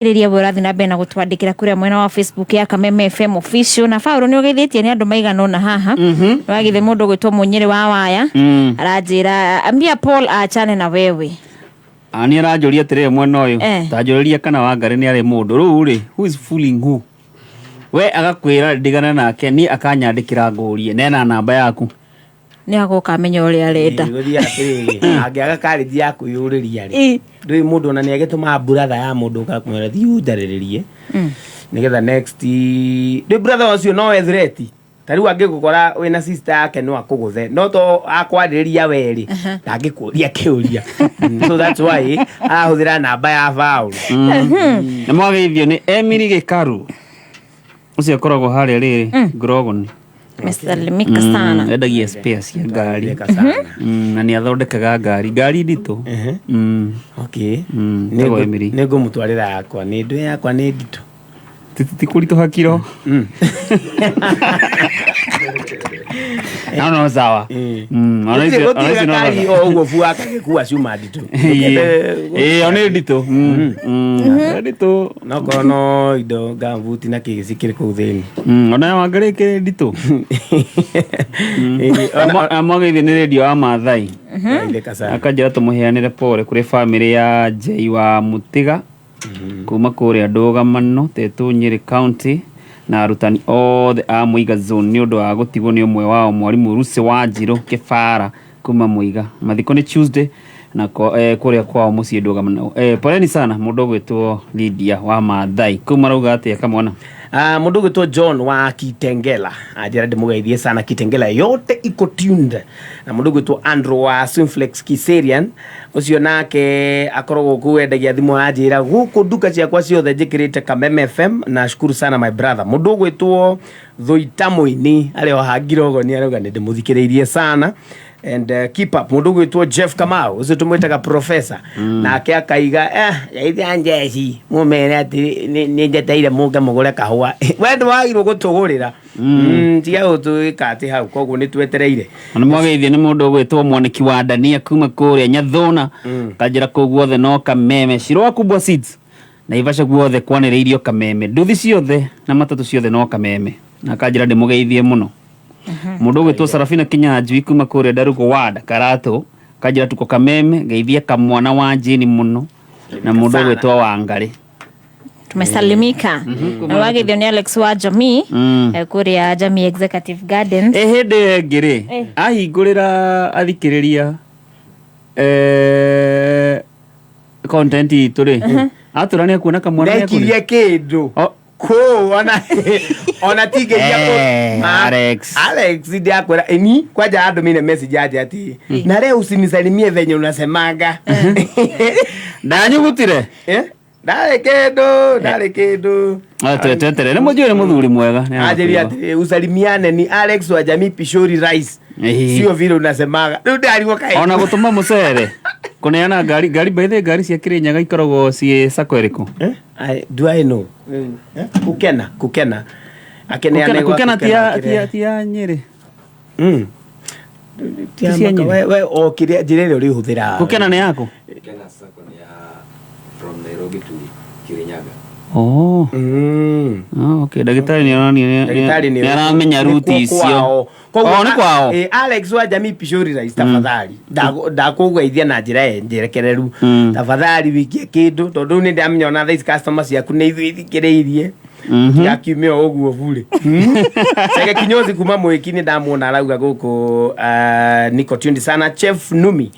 Rĩrĩa we ũrathiĩ na mbere na gũtwandĩkĩra kũrĩa mwena wa Facebook ya Kameme FM official. Na Paul, nĩ ũgeithĩtie nĩ andũ maigana ũna haha. Nĩ wagithe mũndũ ũgwĩtwo Mũnyĩrĩ wa Waya, aranjĩra, "Ambia Paul aachane na wewe." Ah, nĩ aranjũria atĩrĩrĩ mwena ũyũ, "Tanjũrĩria kana Wangarĩ nĩ arĩ mũndũ rĩu rĩ, who is fooling who?" We agakwĩra ndigane nake, niĩ akanyandĩkĩra ngũrie nena namba yaku. Nĩ agoka amenya ũrĩa arenda. Gũthiĩ atĩrĩrĩ, angĩaga karĩnji ya kwĩyũrĩria rĩ, ndũĩ mũndũ ona nĩ agĩtũmaga brother ya mũndũ ũkamwĩra, "Thiĩ ũnjarĩrĩrie," nĩgetha next ndũĩ brother ũcio no we threat. Ta rĩu angĩgũkora wĩna sister yake no akũgũthe, no to akwarĩrĩria we rĩ, ndangĩkũria kĩũria. So that's why arahũthĩra namba ya Paul. Nĩ mwageithio nĩ Emily Gĩkaru, ũcio akoragwo harĩa rĩrĩ Grogoni. Mesalimika sana. Endagia spare cia ngari. Theka sana. Na nĩ athondekaga ngari nditũ. Okay. Etagwo Emily. Nĩ ngũmũtwarĩra yakwa, nĩ ndũ yakwa nĩ nditũ. Ti kũritũha kiro, no no sawa. Ona Gũtirĩ icio no gakari o ũguo bu akagĩkua cuma nditũ. Ĩĩ, ona nĩ nditũ. Nĩ nditũ. No korwo no indo gambuti na kĩ cikĩrĩ kũu thĩinĩ. Ona Wangarĩ ĩkĩrĩ nditũ. Amwageithio nĩ rĩndiũ wa Maathai. Theka sana. Akanjĩra tũmũheanĩre pole kũrĩ bamĩrĩ ya Njei wa Mũtiga kuma kũrĩa Ndũgamano Tetũ, Nyĩrĩ County, na arutani othe a Mũiga Zone nĩ ũndũ wa gũtigwo nĩ ũmwe wao, mwarimũ Lucy Wanjirũ Kĩbara kuma Mũiga. Mathiko nĩ Tuesday na kũrĩa kwao mũciĩ Ndũgamano. Poleni sana. Mũndũ ũgwĩtwo Lydia wa Maathai kuma arauga atĩa, kamwana? Ah, mũndũ ũgwĩtwo John wa Kitengela anjĩra ndĩmũgeithie sana, Kitengela yote iko tuned. Na mũndũ ũgwĩtwo Andrew wa Swimflex Kiserian, ũcio nake akoragwo kũu endagia thimũ, aranjĩra, "Gũkũ nduka ciakwa ciothe njĩkĩrĩte Kameme FM, nashukuru sana, my brother." Mũndũ ũgwĩtwo Thũita Mũini arĩ o haha Ngirogoni arauga nĩ ndĩmũthikĩrĩirie sana and keep up. Mũndũ ũgwĩtwo Jeff Kamau, ũcio tũmwĩtaga professor, nake akaiga, "Geithia njeci, mũmere atĩ nĩ njeteire mũke mũgũre kahũa." We ndwagirwo gũtũgũrĩra. Tiga gũtwĩka atĩ hau, koguo nĩ twetereire. Na mwageithio nĩ mũndũ ũgwĩtwo Mwanĩki wa Ndania kuma kũrĩa Nyathũna, kanjĩra kũu guothe no Kameme. Shirwa Kubwa Seeds, Naivasha guothe kwanĩrĩirio Kameme, nduthi ciothe na matatũ ciothe no Kameme, na akanjĩra ndĩmũgeithie mũno. Mũndũ ũgwĩtwo Sarafina Kinyanjui kuma kũrĩa Ndarugo Ward, Karatũ, kanjĩra tuko Kameme, geithia kamwana wa Jane mũno, na mũndũ ũgwĩtwo Wangarĩ. Tumesalimika. Na wagithio nĩ Alex wa Jamii, kũrĩa Jamii Executive Gardens. Ĩ hĩndĩ ĩyo ĩngĩ rĩ, ahingũrĩra athikĩrĩria content itũ rĩ, atũra nĩ akuona kamwana nĩ Ndekirie kĩndũ Oh. kũu ona tingeria. Alex. Alex, ndiakwĩra ĩni kwanja andũmĩire message anje ati, "Na leo usinisalimie venye unasemanga." Ndanyugutire. Eh? Ndarĩ kĩndũ, ndarĩ kĩndũ. Twetere nĩ mũnjũĩ nĩ mũthuri mwega. Nĩ Anjĩria arakwĩrwo. atĩ usalimiane ni Alex wa Jamii Pishori Rice, sio vile unasemaga. Rĩu ndarigwo kaĩ Ona gũtũma mũcere, kũneana ngari, ngari by the way, ngari cia Kĩrĩnyaga ikoragwo ciĩ sako ĩrĩkũ? Eh? Do I know? Eh? Kukena, kukena. Akeneane gwa Kũkena ti ya- kukena, ti ya Nyĩrĩ. Ti cia ya maka, Nyĩrĩ. we o kĩrĩa njĩra ĩrĩa ũrĩhũthĩra. Kũkena nĩ yaku? Kukena Sacco ni ya from Nairobi to Kirinyaga. Oh. Oh, okay. Ndagĩtarĩ nĩ aronania Ndagĩtarĩ nĩ aramenya ruti nĩkuo icio. kwao. Koguo Oh, nĩ kwao. Alex wa Jamii Pishori Rice, tafadhali ndakũgeithia na njĩra ya njerekereru. Tafadhali wikie kĩndũ, tondũ rĩu nĩ ndamenya ona thaa ici customer ciaku nĩ ithuĩ ithikĩrĩirie. Tigakiume o ũguo burĩ. Chege kinyozi kuma mwĩki nĩ ndamuona arauga gũkũ, niko tuned sana. Chef Numi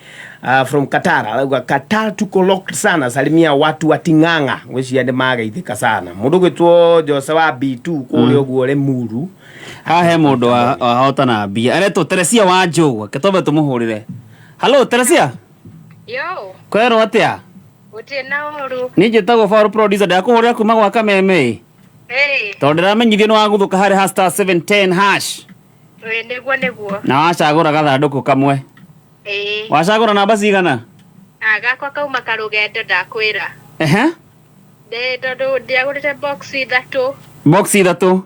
from Qatar arauga, "Qatar tuko locked sana, salimia watu wa Ting'ang'a." Ngwĩciria nĩ mageithĩka sana. Mũndũ gwĩtwo Jose wa B2 kũrĩa ũguo Lemuru. Haha he mũndũ wahotana mbia, aretwo Teresia wa Njũgũ. Reke twambe tũmũhũrĩre. Halo, Teresia. Yo, Kwerwo atĩa? Gũtirĩ na ũru. Niĩ njĩtagwo Faru producer, ndakũhũrĩra kuma gwa Kameme tondũ ndĩramenyithio nĩ waguthũka harĩ ha *710#. Ĩĩ, nĩguo nĩguo. Na wacagũra gathandũkũ kamwe. Ĩĩ. Wacagũra namba cigana? Ah, gakwa kauma karũgendo, ndakwĩra. Ndĩ tondũ ndiagũrĩte box ithatũ. Box ithatũ.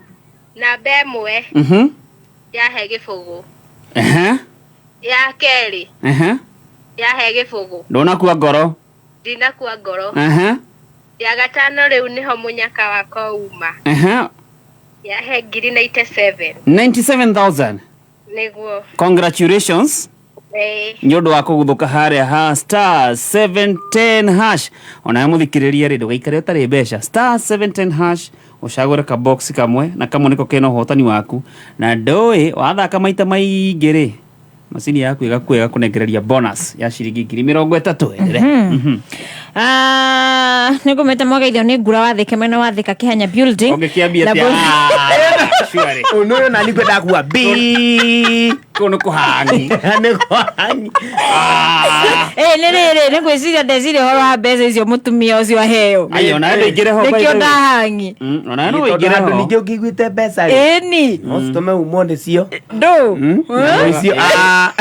Namba ĩmwe yahe 0. Ya kerĩ yahe 0. Ndũnakua ngoro? Ndinakua ngoro. Ya gatano rĩu nĩho mũnyaka wakwa uma. Yahe ngiri 97. 97000. Nĩguo. Congratulations. Nĩ ũndũ wa kũguthũka harĩa ha star 710 hash. Onawe mũthikĩrĩria rĩ, ndũgaikare ũtarĩ mbeca. Star 710 hash, ũcagũre ka box kamwe na kamwe nĩko kena ũhotani waku, na ndũĩ wathaka maita maingĩ rĩ, macini yaku ĩgakua ĩgakũnengereria bonus ya ciringi 30,000. Endelee. Ah, nĩ ngũmĩte mwageithio nĩ ngura wathĩke mwena wa Thika Kĩhanya building. Ũngĩkĩambia Na atĩa? Ah, surely. Ũyũ nĩ ũyũ nani ngwendaga kuga B. Kũu nĩ kũhangi. Nĩ kũhangi. Ĩ nĩ rĩrĩ, nĩ ngwĩciria ndeciria ũhoro wa mbeca icio mũtumia ũcio aheo. Ai, ona we ndũingĩre ho, by the Nĩkĩo way. ndahangi. Ona we no Tondũ ũingĩre handũ ho. ningĩ ũngĩiguĩte mbeca rĩ, Ĩni. no citũme umwo nĩcio. Ndũ. Icio, ah.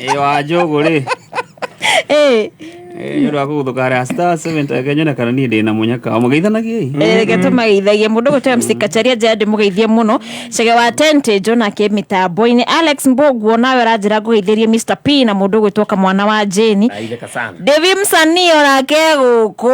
Ĩ wa njũgũ rĩ. Ĩ. Nĩ ũndũ wa kũgũthũka harĩa star 7 reke nyone kana niĩ ndĩ na mũnyaka. Mũgeithanagiei. Reke tũmageithagie mũndũ gwĩtwo MC Kacharia njĩra ndĩmũgeithie mũno. Chege wa Tente John ake mĩtambo-inĩ. Alex Mbũguo nawe ũranjĩra ngũgeithĩrie Mr P na mũndũ gwĩtwo kamwana wa Jane. Aitheka sana. Devi msanii onake gũkũ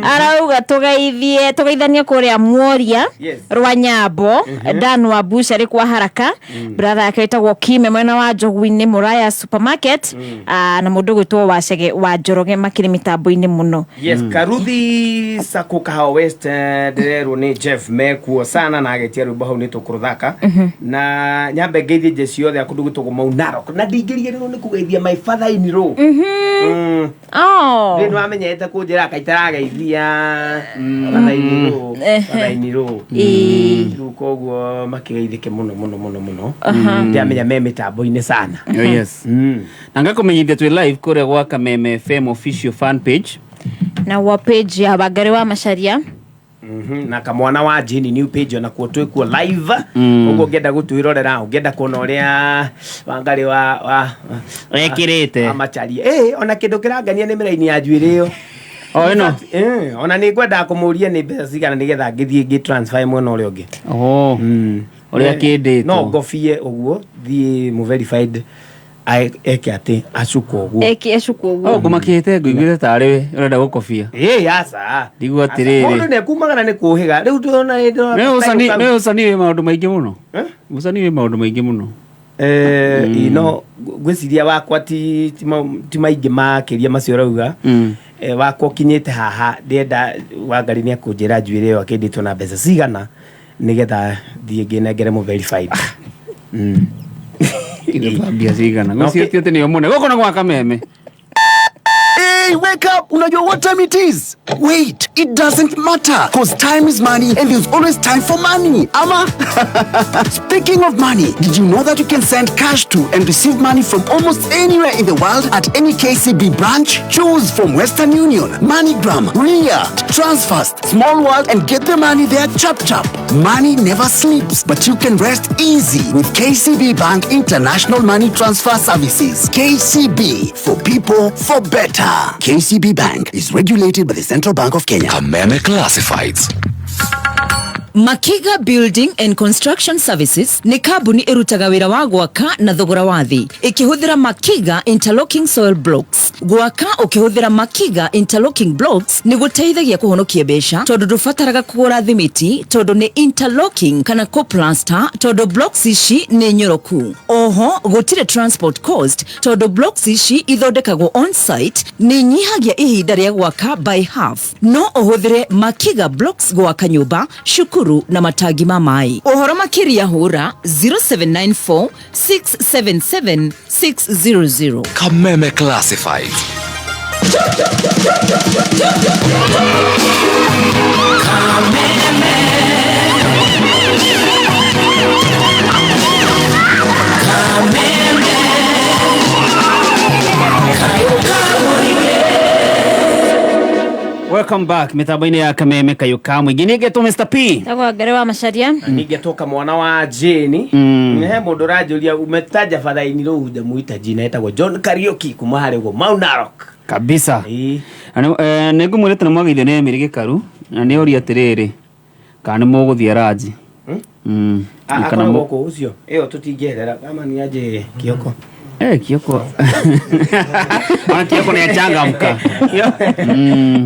arauga tũgeithie tũgeithanie kũrĩa Muoria. Yes. Rwa Nyambo Dan wa Bucharĩ kwa Haraka, brother yake wĩtagwo Kime mwena wa Njogu-inĩ Muraya supermarket, na mũndũ gwĩtwo Wacege wa Njoroge makĩrĩ mĩtambo-inĩ mũno. Yes, Karuthi Sako Kahawa West, ndĩrerwo nĩ Jeff mekuo sana na agetia rwĩmbo hau nĩ tũkũrũthaka na nyambe ngeithie njeci yothe ya kũndũ gwĩtagwo Mau Narok na ndingĩriganĩrwo nĩ kũgeithia my father in law. Oh. Rĩ nĩwamenyete kũnjĩra kaitarageithia father in law, father in law. Rĩu koguo makĩgeithĩke mũno mũno mũno mũno, ndĩramenya me mĩtambo-inĩ sana. Oh, yes. Na ngakũmenyithia twĩ live kũrĩa gwa Kameme FM official fan page. Na wa page ya Wangari wa Macharia. Na kamwana wa Jane new page ona kuo twĩkuo live, ũguo ũngĩenda gũtwĩrorera, ũngĩenda kuona ũrĩa Wangari wa Ekĩrĩte. wa Macharia, ona kĩndũ kĩrangania nĩ mĩraini ya njuĩrĩ ĩyo. O ĩno. Ona nĩ ngwendaga kũmũria nĩ mbeca cigana nĩgetha ngĩthiĩ ngĩ transfer mwena ũrĩa ũngĩ. Oh. Ũrĩa kĩndĩtwo. No ngobie ũguo thiĩ mũ verified eke atĩ acukwo ũguo. Eke acukwo ũguo. Oh, ngũmakĩte ngũiguĩte tarĩ we ũrenda gũkobia. Ĩ aca. Ndigua atĩrĩrĩ. Mũndũ nĩkumagara nĩ kũhĩga rĩu ndĩrona. Nĩ ũcani wĩ maũndũ maingĩ mũno. Ũcani wĩ maũndũ maingĩ mũno. No ngwĩciria wakwa ti maingĩ makĩria macio ũrauga. Wakwa ũkinyĩte haha, ndĩrenda Wangari nĩ akũnjĩra njuĩrĩ ĩyo akĩndĩtwo na mbeca cigana nĩgetha thiĩ ngĩnengere mũ verified. Ile mbia cigana. Ngũcio ti atĩ nĩo mũne. Gũkũ nĩ gwa Kameme. Hey, wake up! Unajua what time it is? Wait, it doesn't matter, 'cause time is money and there's always time for money. Ama? Speaking of money, did you know that you can send cash to and receive money from almost anywhere in the world at any KCB branch? Choose from Western Union, MoneyGram, Ria, Transfast, Small World, and get the money there chap chap. Money never sleeps, but you can rest easy with KCB Bank International Money Transfer Services. KCB, for people, for better. KCB Bank is regulated by the Central Bank of Kenya. Kameme Classifieds. Makiga Building and Construction Services nĩ kambuni ĩrutaga wĩra wa gwaka na thogora wa thĩ ĩkĩhũthĩra Makiga Interlocking Soil Blocks. Gwaka ũkĩhũthĩra Makiga Interlocking Blocks nĩ gũteithagia kũhonokia mbeca tondũ ndũbataraga kũgũra thimiti tondũ nĩ interlocking kana kũplaster tondũ blocks ici nĩ nyoroku. Oho gũtirĩ transport cost tondũ blocks ici ithondekagwo on site, nĩ nyihagia ihinda rĩa gwaka by half. No ũhũthĩre Makiga Blocks gwaka nyũmba, cukuru na matangi ma maĩ. Ũhoro makĩria hũra 0794 677 600. Kameme Classifieds. Welcome back mitambo-inĩ ya Kameme kayũ ka mũingĩ. Niĩ ngetwo Mr P. Tagwo Wangari wa Macharia. Ningetoka mwana wa Jane. He mũndũ ũranjũria umetaja father-in law, hujamuita jina, etagwo John Kariuki kuma harĩ ũguo Mau Narok. Kabisa. Ĩĩ. Nĩ ngũmwĩrĩte nĩ mwageithio nĩ Emily Gĩkaru na nĩ oria atĩrĩrĩ kana nĩ mũgũthiĩ ranji. Akoragwo kũ ũcio ĩyo tũtingĩerera kama nĩ aje kĩoko. Eh, Kioko. Ona Kioko nĩ achangamka.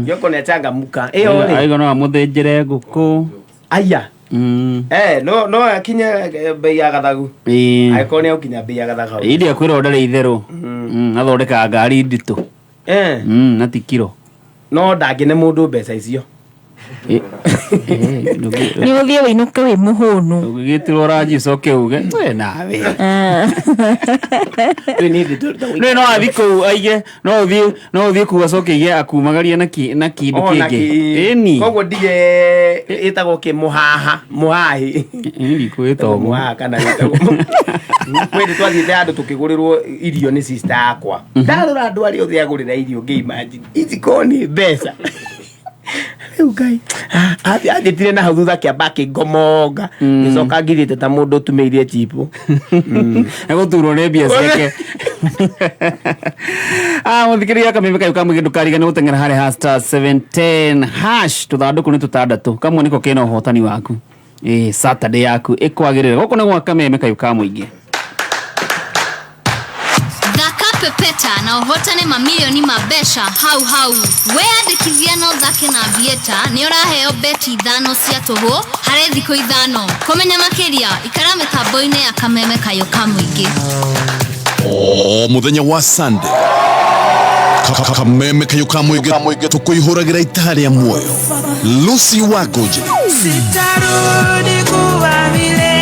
Kioko nĩ achangamka. Ĩyo rĩ. Aigo no amũthĩnjĩre ngũkũ. Aya. Eh, no no akinye bei ya gathagu. Ĩĩ. Angĩkorwo nĩ egũkinya bei ya gathagu. Ĩĩ ndiakwĩra ndarĩ itherũ. Athondekaga ngari nditũ. Eh. Na ti kiro. No ndangĩne mũndũ mbeca icio. Nĩ ũthiĩ wĩinũke wĩ mũhũnu. Ũgĩgĩtĩrwo ranji ũcoke uge we nawe. Nĩ no athiĩ kũu aige no ũthiĩ no ũthiĩ kũu acoke aige akumagaria na ki na kĩndũ Oh, na kĩngĩ. kĩ- Ĩni. Koguo ndige ĩtagwo kĩ mũhaha mũhahi. Ĩni kwĩta ũguo. Mũhaha kana ĩtagwo kwĩ twathiĩte handũ tũkĩgũrĩrwo irio nĩ sister yakwa. Ndarora andũ arĩa othe agũrĩra irio ngĩ imagine ici ko nĩ mbeca. Rĩu Ngai anjĩtire na hau thutha kĩamba akĩngomonga ngĩcoka ngirĩte ta mũndũ ũtumĩirie chipu. Egũturwo nĩ mbia ciake. Ah, mũthikĩrĩria kameme kayũ ka mũingĩ ndũkarigane gũteng'era harĩa ha star 710 hash tũthandũkũ nĩ tũtandatũ kamwe nĩko kena ũhotani waku. Ĩĩ Saturday yaku ĩkwagĩrĩre gũkũ nĩ gwa kameme kayũ ka mũingĩ. Thaka pepeta na ũhotane mamirioni ma mbeca hau hau. Weyandĩkithia na ũthake na Aviator nĩ ũraheo beti ithano cia tũhũ harĩ thikũ ithano. Kũmenya makĩria ikara mĩtambo-inĩ ya kameme kayũ ka mũingĩ. O muthenya wa Sunday kameme kayũ ka mũingĩ tũkũihũragĩra itaha rĩa muoyo Lucy Wangũnjĩ Sitarudi kuwa vile.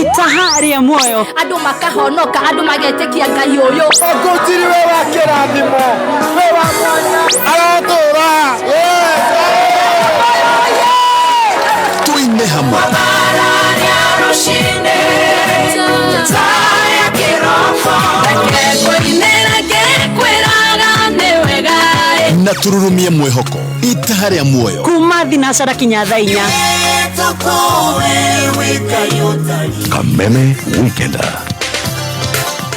Itaha rĩa muoyo andũ makahonoka andũ magetĩkia Ngai ũyũ. Ngũnjiri we wa kĩrathimo we wa mwanya arotũra tuine hamwe na tururumie mwĩhoko itaha rĩa muoyo kuma thinacara kinya thaa inya. Kameme Weekender.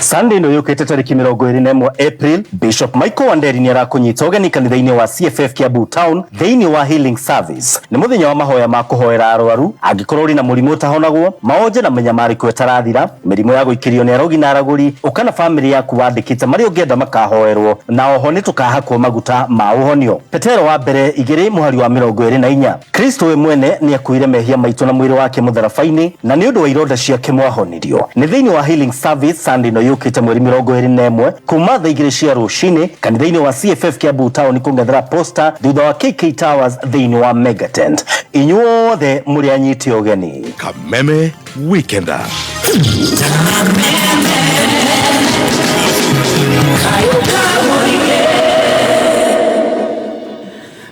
Sunday ĩno yũkĩte tarĩki 21 April, Bishop Michael Wanderi nĩ arakũnyita ũgeni kanitha-inĩ wa CFF Kiambu Town thĩinĩ wa Healing Service. Nĩ mũthenya wa mahoya ma kũhoera arwaru, angĩkorwo ũrĩ na mũrimũ ũtahonagwo, maonje na mĩnyamarĩko ĩtarathira, mĩrimũ ya gũikĩrio nĩ arogi na aragũri, ũka na bamĩrĩ yaku wandĩkĩte marĩa ũngĩenda makahoerwo, na oho nĩ tũkahakwo maguta ma ũhonio. Petero wa mbere 2 mũhari wa 24. Kristo we mwene nĩ akuire mehia maitũ na mwĩrĩ wake mũtharaba-inĩ, na nĩ ũndũ wa ironda ciake mwahonirio. Nĩ thĩinĩ wa Healing Service Sunday ĩno yũkĩte mweri 21 kuma thaa 2 cia rũcinĩ kanitha-inĩ wa CFF Kiambu Town kũng'ethera Posta thutha wa KK Towers thĩinĩ wa Megatent. Inyuothe mũrĩ anyite ũgeni. Kameme Weekender.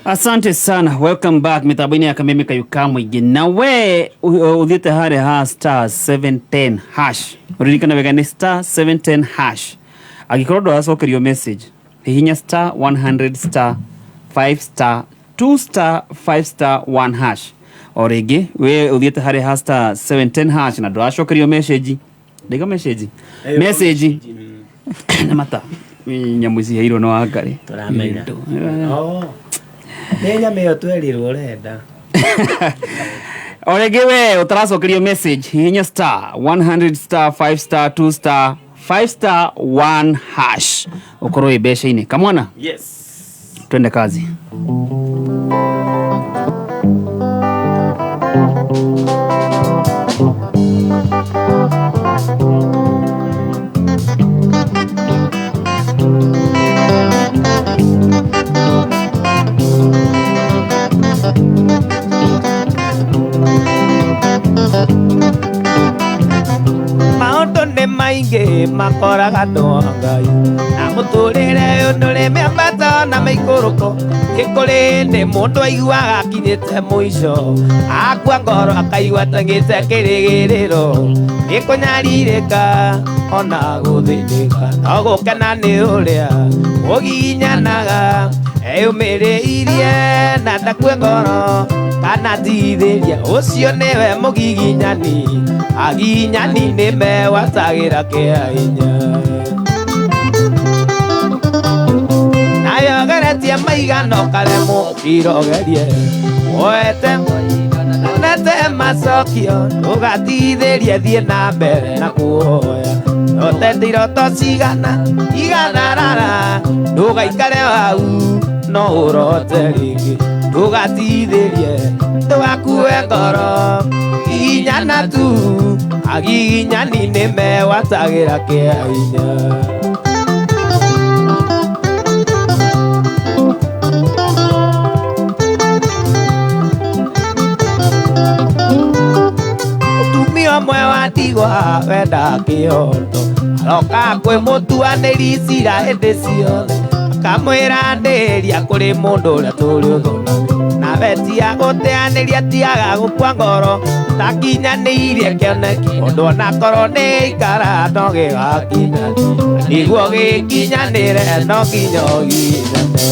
Asante sana, welcome back mitambo-inĩ ya kameme kayũ ka mũingĩ. Na we ũthiĩte harĩa ha star 710 hash, ũririkane wega nĩ star 710 hash. Angĩkorwo ndũracokerio message, hihinya star 100 star 5 star 2 star 5 star 1 hash. O rĩngĩ we ũthiĩte harĩa ha star 710 hash na ndũracokerio message, ndaiga message message na mata nyamũ ici heirwo no Wangarĩ. Tũramenya. Oh. Nĩ nyama ĩyo twerirwo ũrenda. O rĩngĩ we ũtaracokerio message, hihinya star 100 star 5 star 2 star 5 star 1 hash ũkorwo wĩ mbeca-inĩ. Kamwana, Yes. twende kazi. Maũndũ nĩ maingĩ makoraga andũ a Ngai na mũtũrĩre ũyũ ndũrĩ mĩambato na mĩikũrũko ĩkũrĩ nĩ mũndũ aiguaga akinyĩte mũico akua ngoro akaigua ateng'ĩte kĩrĩgĩrĩro nĩ kũnyarirĩka ona gũthĩnĩka no gũkena nĩ ũrĩa ũgiginyanaga eyũmĩrĩirie na ndakue ngoro kana tigithĩria ũcio nĩwe mũgiginyani agiginyani nĩmewatagĩra kĩa hinya nayo geretie maigana ũkaremwo ũkirogerie woete nete macokio ndũgatigithĩrie thiĩ na mbere na kuoya Rotete iroto cigana igatharara ndũgaikare hau no ũrote rĩngĩ ndũgatithĩrie ndũgakue ngoro giginyana tu agiginyani nĩmewatagĩra kĩa hinya. Mũtumia ũmwe wa ndigwa wenda kĩhoto aroka kwĩ mũtuanĩri cira hĩndĩ ciothe akamwĩra ndĩria kũrĩ mũndũ ũrĩa tũrĩ ũthũ nawe tiga gũteanĩria tiaga gũkua ngoro takinyanĩirie kĩoneki ũndũ onakorwo nĩ ikara no gĩgakinya nĩguo gĩkinyanĩre no nginya ũginyane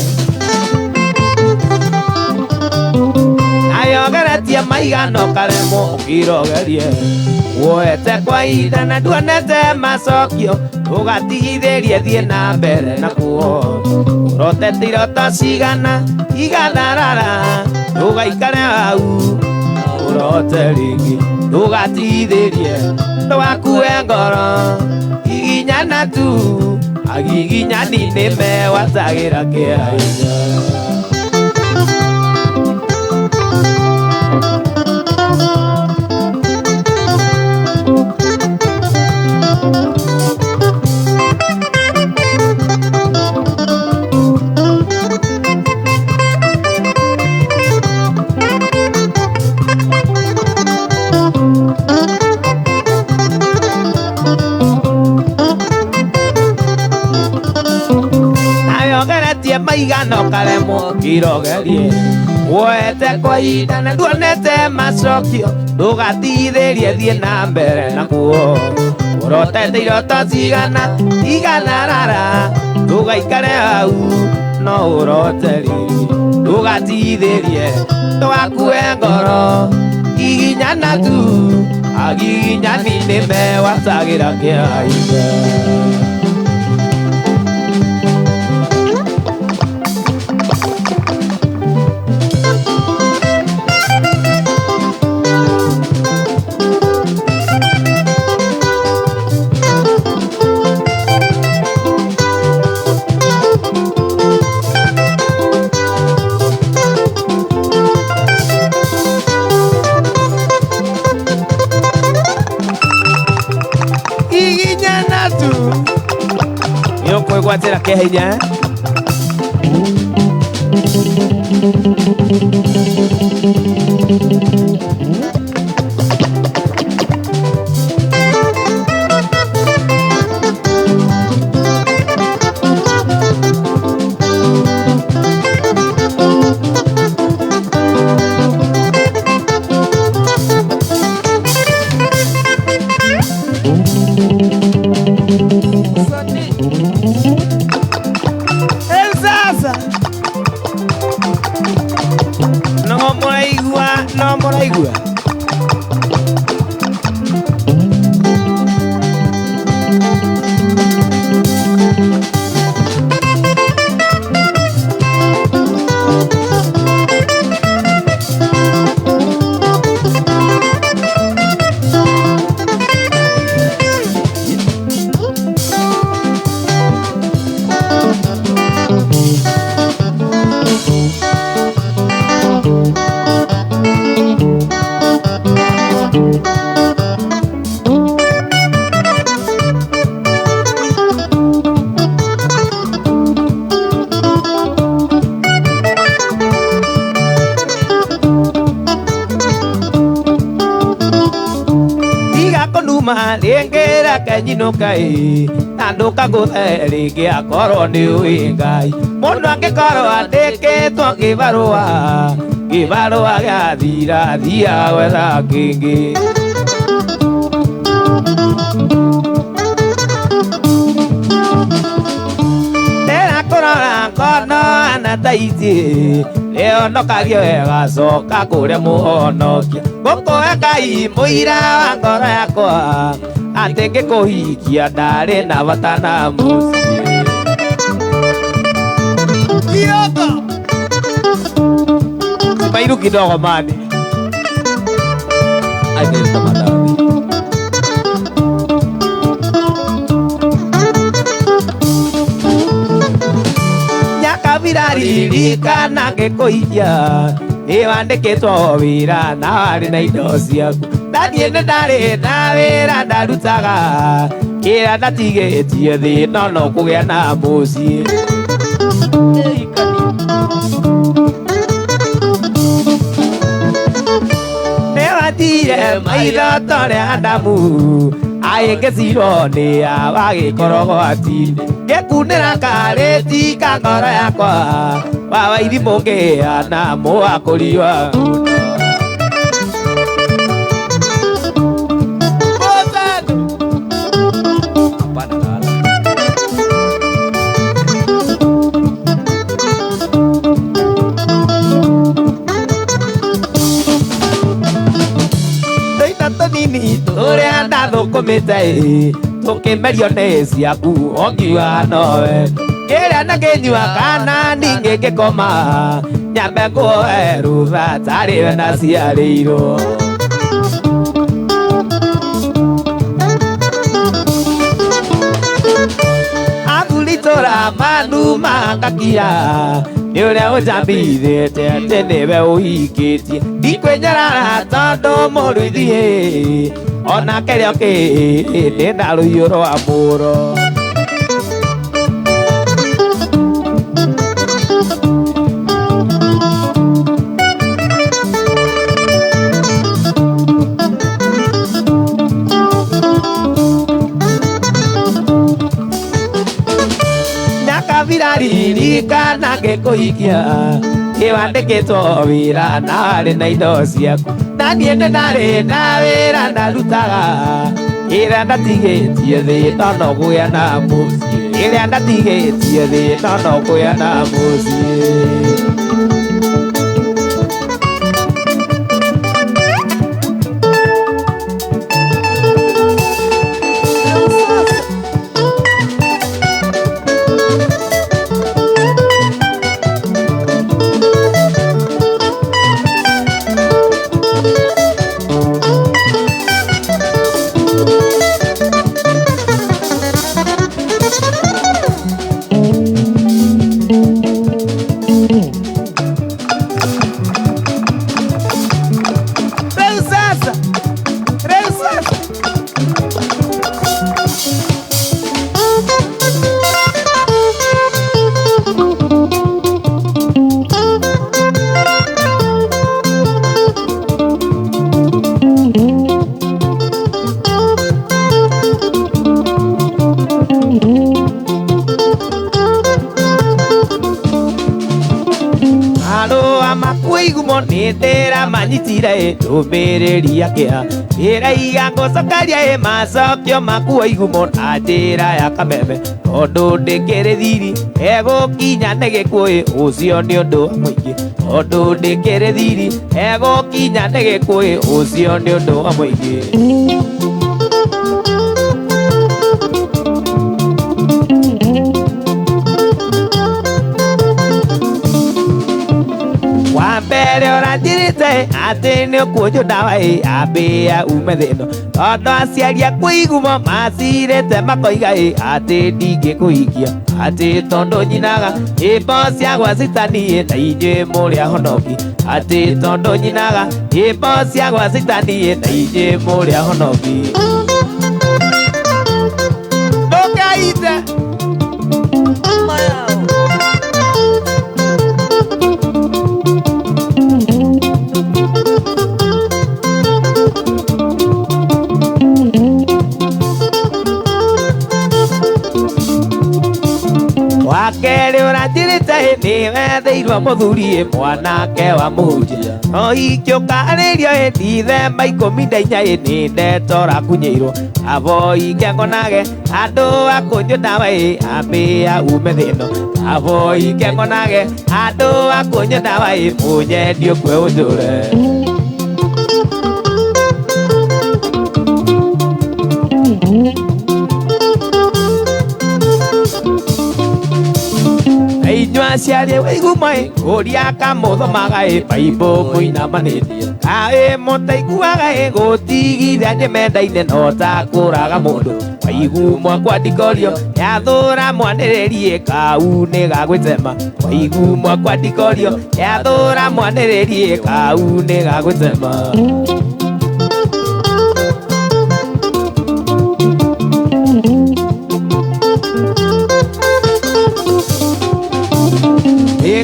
nayogeretie maigana ũkaremwo ũkĩrogerie woete kwa ihinda na nduonete macokio ũgatigithĩrie thiĩ na mbere na kuo ũrotete iroto cigana igatharara ndũgaikare hau ũrote rĩngĩ ndũgatigithĩrie ndũgakue ngoro giginyana tu agiginyani nĩmewatagĩra kĩa hinya. Maigana ũkaremwo ũkĩrogerie woete kwa ihinda na nduonete macokio ndũgatigithĩrie thiĩ na mbere na kuo ũrotete iroto cigana igatharara ndũgaikare hau no ũrote rĩngĩ ndũgatigithĩrie ndũgakue ngoro giginyana tu agiginyani nĩmewatagĩra kĩa hinya. Nĩũkwĩgwatĩra kĩa hinya. No mũraigua rĩngĩ reke nyinũke na ndũkangũthe rĩngĩ akorwo nĩ ũĩ Ngai mũndũ angĩkorwo andĩkĩtwo kĩbarũa kĩbarũa gĩathira thiaga gwetha kĩngĩ. Ndĩrakũrora ngono ana ta ici rĩonokagio ĩgacoka kũrĩa mũhonokia ngũkũhe Ngai mũira wa ngoro yakwa atĩ ngĩkũhikia ndarĩ na bata na mũciĩ. Kioko Mairu kidogo mani Adelta madami. Nyakabira ririkana ngĩkũikia nĩ wandĩkĩtwo wĩra na warĩ na indo ciaku na niĩ nĩ ndarĩ na wĩra ndarutaga kĩrĩa ndatigĩtie thĩ no no kũgĩa na mũciĩ. Nĩwatire maitho ta ũrĩa Adamu aĩngĩcirwo nĩ awagĩkorwo gwati-inĩ ngĩkunĩra karĩti ka ngoro yakwa wawa irimũ ngĩa na mũwakũriwa. Tũnini tũrĩa ndathũkũmĩte tũkĩmerio nĩ ciaku ongiuga nowe kĩrĩa na kĩnyua kana ningĩ ngĩkoma nyambe nguoe rũtha tarĩ we ndaciarĩirwo. Athuri tũra manuma ngakia nĩ ũrĩa ũnjambithĩte atĩ nĩwe ũhikĩtie ndikwĩnyarara tondũ mũrũithiĩ onake rĩo kĩ ndĩ na rũhiũ rwa mũro. Nyakabira ririkana ngĩkũhikia nĩwandĩkĩtwo wĩra na warĩ na indo ciaku na niĩ nĩ ndarĩ na wĩra ndarutaga ĩrĩa ndatigĩtie thĩ no no kũgĩa na mũciĩ ĩrĩa ndatigĩtie thĩ no no kũgĩa na mũciĩ. Manyitire ndũmĩrĩri ya kĩeha ĩraiga ngũcokeria ĩ macokio makuo igumo na njĩra ya kameme tondũ ndĩkĩrĩ thiri egũkinya nĩ gĩkuũ ĩ ũcio nĩ ũndũ wa mũingĩ tondũ ndĩkĩrĩ thiri egũkinya nĩ gĩkuũ ĩ ũcio nĩ ũndũ wa mũingĩ. Mbere ũranjĩrĩte atĩ nĩ ũkũnjũ ndawa ĩ ambĩĩa ume thĩno tondũ aciari aku igumo macirĩte makoiga ĩ atĩ ndingĩkũhikia atĩ tondũ nyinaga nyĩmbo cia gwa citani ĩ na inyuĩ mũrĩ ahonoki atĩ tondũ nyinaga nyĩmbo cia gwa citani ĩ na inyuĩ mũrĩ ahonoki. Ndũkaite wakerĩ ũranjĩrĩte nĩ wetheirwo mũthuri mwanake wa mũhunjia no ingĩũkarĩrio ĩ ndithemba 14 ĩ nĩ ndeto ũrakunyĩirwo abo ingĩngonage andũ akũnyua ndawa ĩ ambĩĩa ume thĩno abo ingĩngonage andũ akũnyua ndawa ĩ mũnyendi ũkue ũnjũre. Inyuĩ aciari waigumo ĩ ũrĩa kamũthomaga ĩ baibũ mũinamanĩtie Kaĩ mũtaiguaga ĩ gũtigithia mendaine no ta kũraga mũndũ waigu mwakwa ndikorio yathũra mwanĩrĩrie kau nĩ gagwĩtema waigu mwakwa ndikorio yathũra mwanĩrĩrie kau nĩ gagwĩtema.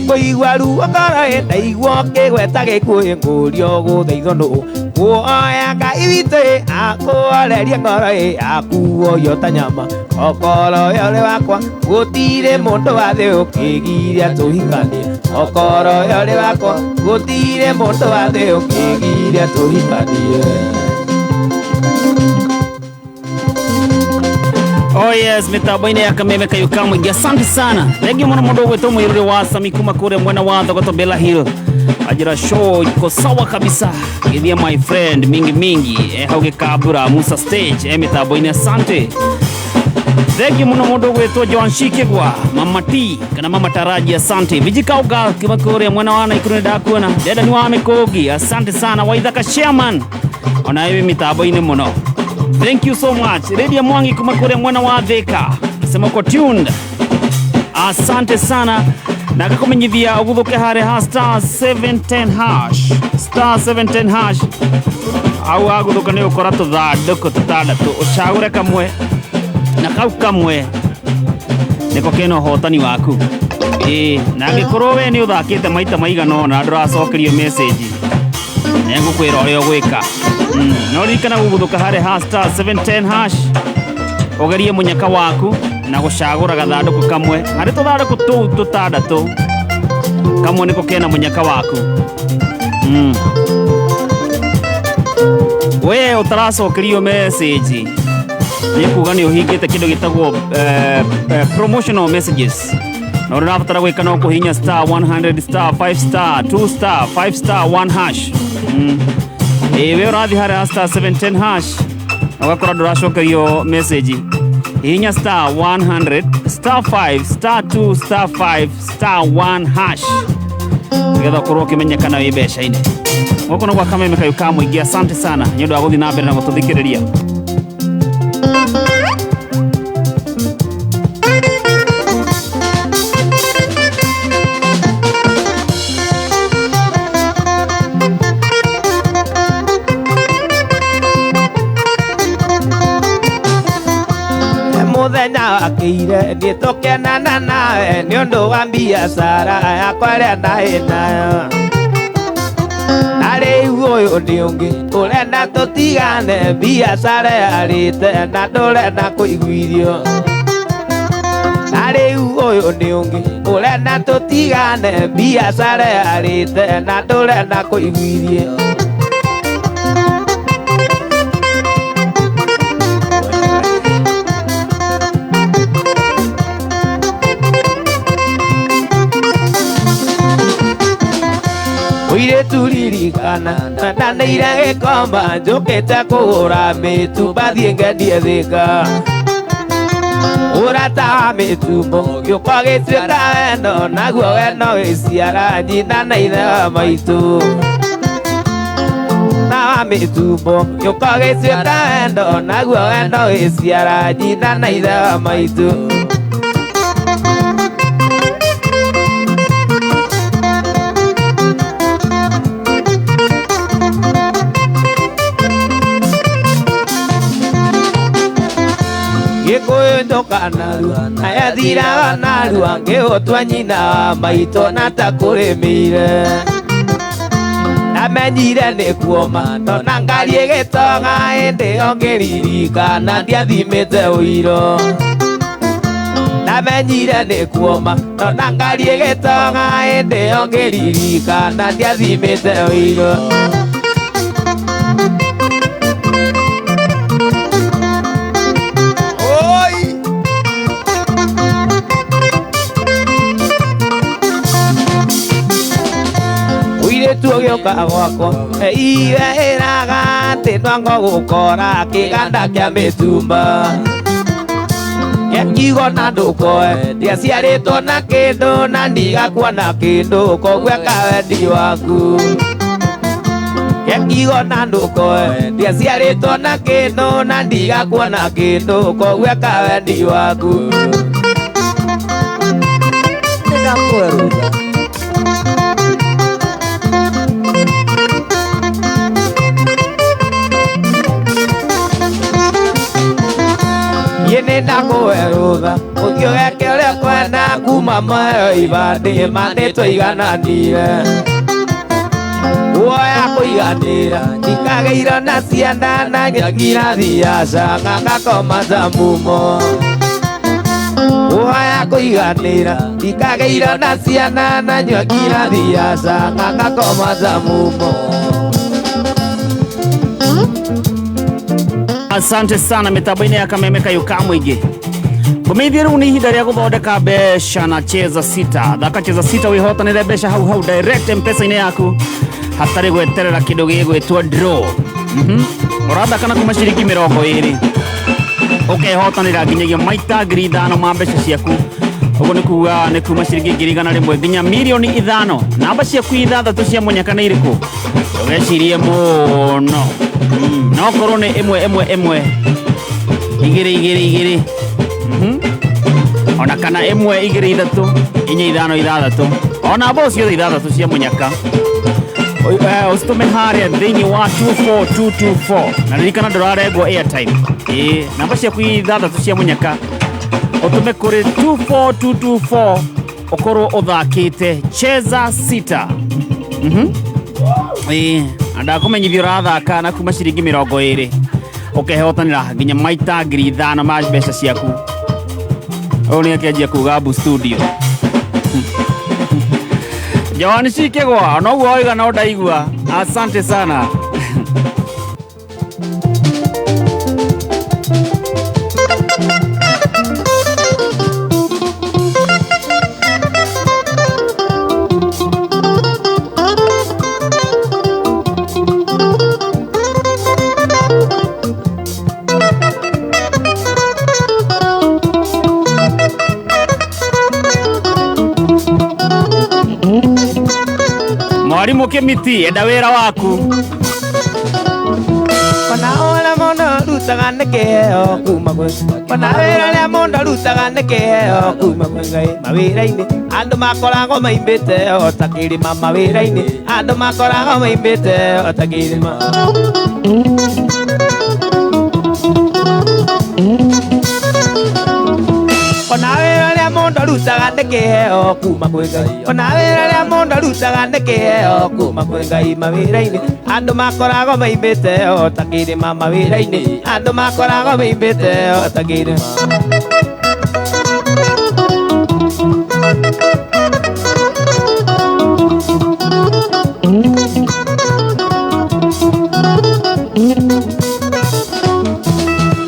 Kũigua ruo ngoro ĩ ndaigua ũkĩgweta gĩkuũ ĩ ngũrio gũthaithwo nũ kuoya Ngai witũ ĩ akũhorerie ngoro ĩ akuoyo ta nyama okorwo we ũrĩ wakwa gũtirĩ mũndũ wa thĩ ũkĩgiria tũhikanie okorwo we ũrĩ wakwa gũtirĩ mũndũ wa thĩ ũkĩgiria tũhikanie. Oh yes, mitambo-inĩ ya Kameme Kayũ ka Mũingĩ. Asante sana. Thank you mũno mũndũ ũgwĩtwo Mũirũrĩ wa Sami kuma kũrĩa mwena wa Thogoto Bella Hill. Ajira show iko sawa kabisa. Githia my friend mingi mingi hau gĩkambura Musa stage mitambo-inĩ. Asante. Thank you mũno mũndũ ũgwĩtwo Joan Shikigwa, Mama T kana Mama Taraji, asante. Vijikauga kuma kũrĩa mwena wa Naikuru nĩndakuona. Deda ni wa Mĩkũngi, asante sana. Waithaka chairman ona wewe mitambo-inĩ mũno. Thank you so much. Radio Mwangi kuma kule mwana wa Thika. Sema uko tuned. Asante sana. Na kakumenyithia uguthuke hare ha star 710 hash. Star 710 hash. Au aguthuka ni ukora tuthandũkũ tũtandatũ ũcagũre kamwe na kau kamwe niko kena ũhotani waku. Ĩĩ, na angĩkorwo we nĩ ũthakĩte maita maigana ũna ndũracokerio message, nĩngũkwĩra ũrĩa ũgwĩka. No ririkana gũgũthũka harĩ ha star 710 hash ũgerie mũnyaka waku na gũcagũra gathandũkũ kamwe harĩ tũthandũkũ tũu tũtandatũ kamwe nĩko kena mũnyaka waku. We ũtaracokerio message nĩ kuga nĩ ũhingĩte kĩndũ gĩtagwo promotional messages na ũrĩa ũrabatara gwĩka no kũhihinya star 100 star 5 star 2 star 5 star 1 hash. Ĩĩ, we ũrathiĩ harĩa star 710 hash na ũgakora ndũracokerio message, hihinya star 100 star 5 star 2 star 5 star 1 hash nĩgetha ũkorwo ũkĩmenyekana wĩ mbeca-inĩ. Gũkũ nĩ gwa Kameme Kayũ ka Mũingĩ. Asante sana nĩ ũndũ wa gũthiĩ na mbere na gũtũthikĩrĩria. Mũthenya wakĩire niĩ tũkenana nawe nĩ ũndũ wa biacara yakwa ĩrĩa ndarĩ nayo na rĩu ũyũ nĩ ũngĩ ũrenda tũtigane biacara yarĩte na ndũrenda kũiguithio na rĩu ũyũ nĩ ũngĩ ũrenda tũtigane biacara yarĩte na ndũrenda kũiguithio. Mũirĩtu ririkana ndanĩire gĩkomba njũkĩte kũgũra mĩtumba thiĩ ngendie Thĩka ũrata wa mĩtumbo gĩũka gĩtuĩka wendo naguo wendo wĩciara nyina na ithe wa maitũ na wa mĩtumbo gĩũka gĩtuĩka wendo naguo wendo wĩciara nyina na ithe wa maitũ. Gĩkũyũ njoka narua na yathiraga narua ngĩhotwa nyina wa maitũ na ta kũrĩmĩire ndamenyire nĩ kuoma ndona ngari ĩgĩtoga hĩndĩ ĩyo ngĩririkana ndiathimĩte ũiro ndamenyire nĩ kuoma ndona ngari ĩgĩtoga hĩndĩ ĩyo ngĩririkana ndiathimĩte ũiro. Mũirĩtu ũgĩũka gwakwa iwe ĩraga atĩ nwango gũkora kĩganda kĩa mĩtumba Ngiugo na ndũkoe ndiaciarĩtwo na kĩndũ na ndigakuona kĩndũ koguo eka wendi waku. Kekigo na ndũkoe ndiaciarĩtwo na kĩndũ na ndigakuona kĩndũ koguo eka wendi waku. Nĩndakũhe. Nĩndakũhe rũtha ũthiĩ ũgeke ũrĩa ũkwenda kuma mayo ibandĩ ma nĩtũigananire guoya kũiganĩra ndikagĩirwo na ciana na ngira thiaca ngakoma ta mumo guoya kũiganĩra ndikagĩirwo na ciana na ngira thiaca ngakoma ta mumo. Asante sana mitambo-inĩ ya Kameme Kayũ ka mũingĩ. Ngũmeithie rĩu nĩ ihinda rĩa gũthondeka mbeca na Cheza Sita. Thaka Cheza Sita wĩhotanĩre mbeca hau hau direct M-Pesa-inĩ yaku hatarĩ gweterera kĩndũ gĩgwĩtwo draw. Ũrathaka na kuma ciringi 20 ũkehotanĩra nginyagia maita 5,000 ma mbeca ciaku. Ũguo nĩ kuga nĩ kuma ciringi 100,000 nginya 5,000,000. Namba ciaku ithathatũ cia mũnyaka nĩ irĩkũ? Ũgecirie mũno. No korwo nĩ 1 1 1 2 2 2 ona kana 1 2 3 4 5 6 ona mbo ciothe ithathatũ cia mũnyaka ũcitũme harĩa thĩinĩ wa 24224 na ririkana ndũrarengwo airtime. Namba ciaku ithathatũ cia mũnyaka ũtũme kũrĩ 24224 ũkorwo ũthakĩte Cheza Sita. Ndakũmenyithia ũrathaka na kuma ciringi 20 ũkehotanĩra nginya maita 5,000 ma mbeca ciaku. Ũyũ nĩ akĩanjia kuga Abu studio. Joan Cikĩgwa noguo waiga no ndaigua. Asante sana. Mwarimu Kĩmiti enda wĩra waku. Ona ũrĩa mũndũ arutaga nĩ kĩheo kuma kwĩ ona wĩra ũrĩa mũndũ arutaga nĩ kĩheo kuma kwĩ Ngai. Mawĩra-inĩ andũ makoragwo maimbĩte o ta kĩrĩma. Mawĩra-inĩ andũ makoragwo maimbĩte o ta kĩrĩma. Ona wĩra ũrĩa mũndũ arutaga nĩ kĩheo kuma kwĩ Ngai. Ona wĩra ũrĩa mũndũ arutaga nĩ kĩheo kuma kwĩ Ngai. Mawĩra-inĩ andũ makoragwo maimbĩte o ta kĩrĩma. Mawĩra-inĩ andũ makoragwo maimbĩte o ta kĩrĩma.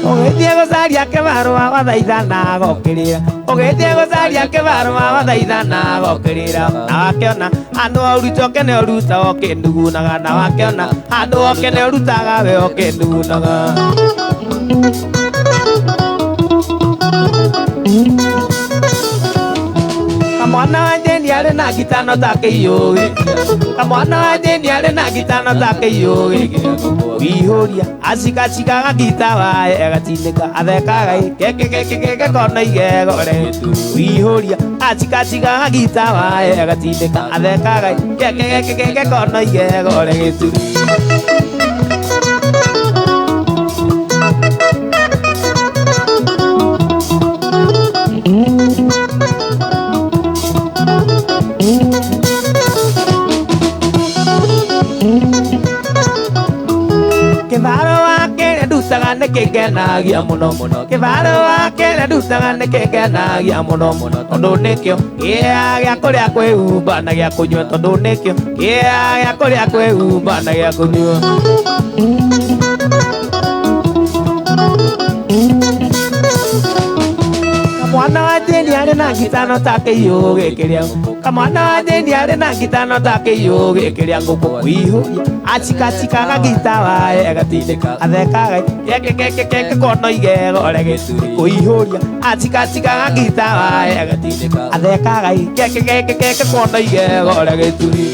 Ũgĩthiĩ gũcaria kĩbarũa wathaithana gokĩrĩra. Ũgĩthiĩ gũcaria kĩbarũa wathaithana gokĩrĩra. Na wakĩona handũ ũruta ũkene ũruta ũkĩnugunaga. Na wakĩona handũ ũkene ũrutaga we ũkĩnugunaga. Kamwana wa Jane arĩ na ngitano ta kĩiyũ gĩkĩ. Kamwana wa Jane arĩ na ngitano ta kĩiyũ gĩkĩ. Wĩihũria acikacikaga ngita wae agatindĩka athekaga kekekekeke kona igegore. Wĩihũria acikacikaga ngita wae agatindĩka athekaga kekekekeke kona igegore gĩturi. Kĩbaro wake ndutaga nĩ kĩngenagia mũno mũno. Kĩbaro wake ndutaga nĩ kĩngenagia mũno mũno. Tondũ nĩkĩo kĩea gĩa kũrĩa kwĩhumba na gĩa kũnyua. Tondũ nĩkĩo kĩea gĩa kũrĩa kwĩhumba na gĩa kũnyua. Kamwana wa Jane arĩ na ngitano ta kĩiyũ gĩkĩrĩa ngũkũ. Kamwana wa Jane arĩ na ngitano ta kĩiyũ gĩkĩrĩa ngũkũ. Wĩihũria acikacikaga ngita wae agatindĩka athekaga kekekekeke kona igegore gĩturi. Kũihũria acikacikaga ngita wae agatindĩka athekaga kekekekeke kona igegore gĩturi.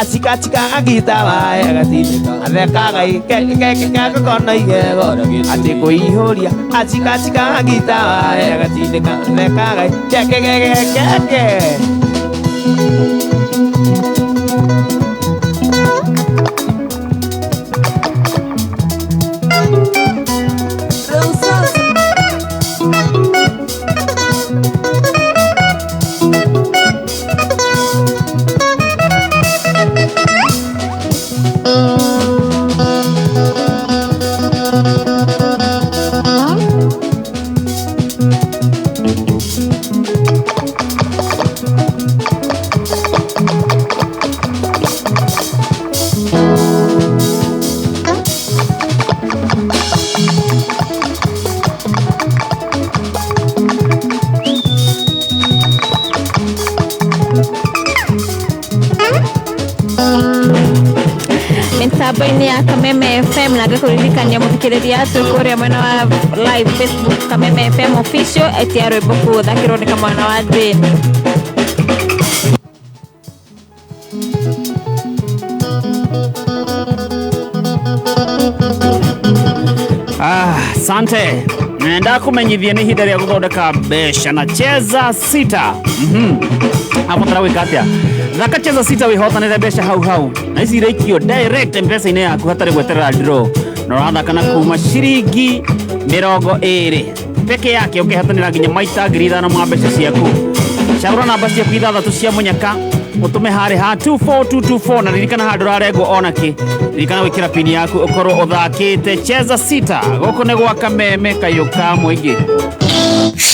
Acikacikaga ngita wae agatindĩka athekaga ikekekekekona igego atĩ kũihũria acikacikaga ngita wae agatindĩka athekaga ikekekekeke. Mitambo-inĩ ya Kameme FM na ngakũririkania mũthikĩrĩria twĩ kũrĩa mwena wa live Facebook Kameme FM official etia rwĩmbo kũu ũthakĩrwo nĩ kamwana wa Jane. Asante. Nenda kũmenyithia nĩ ihinda rĩa gũthondeka mbeca na Cheza Sita. Abatara gwĩka atĩa? Thaka Cheza Sita wĩhotanĩre mbeca hau hau. Na ici iraikio direct mpesa-inĩ yaku hatarĩ gweterera draw. Na ũrathaka na kuma ciringi 20 peke yake ũkehotanĩra nginya maita 5,000 ma mbeca ciaku. Cagũra namba ciaku ithathatũ cia mũnyaka ũtũme harĩ ha 24224 na ririkana handũ ũrarengwo ona kĩ. Ririkana gwĩkĩra pini yaku ũkorwo ũthakĩte Cheza Sita. Gũkũ nĩ gwa Kameme kayũ ka mũingĩ.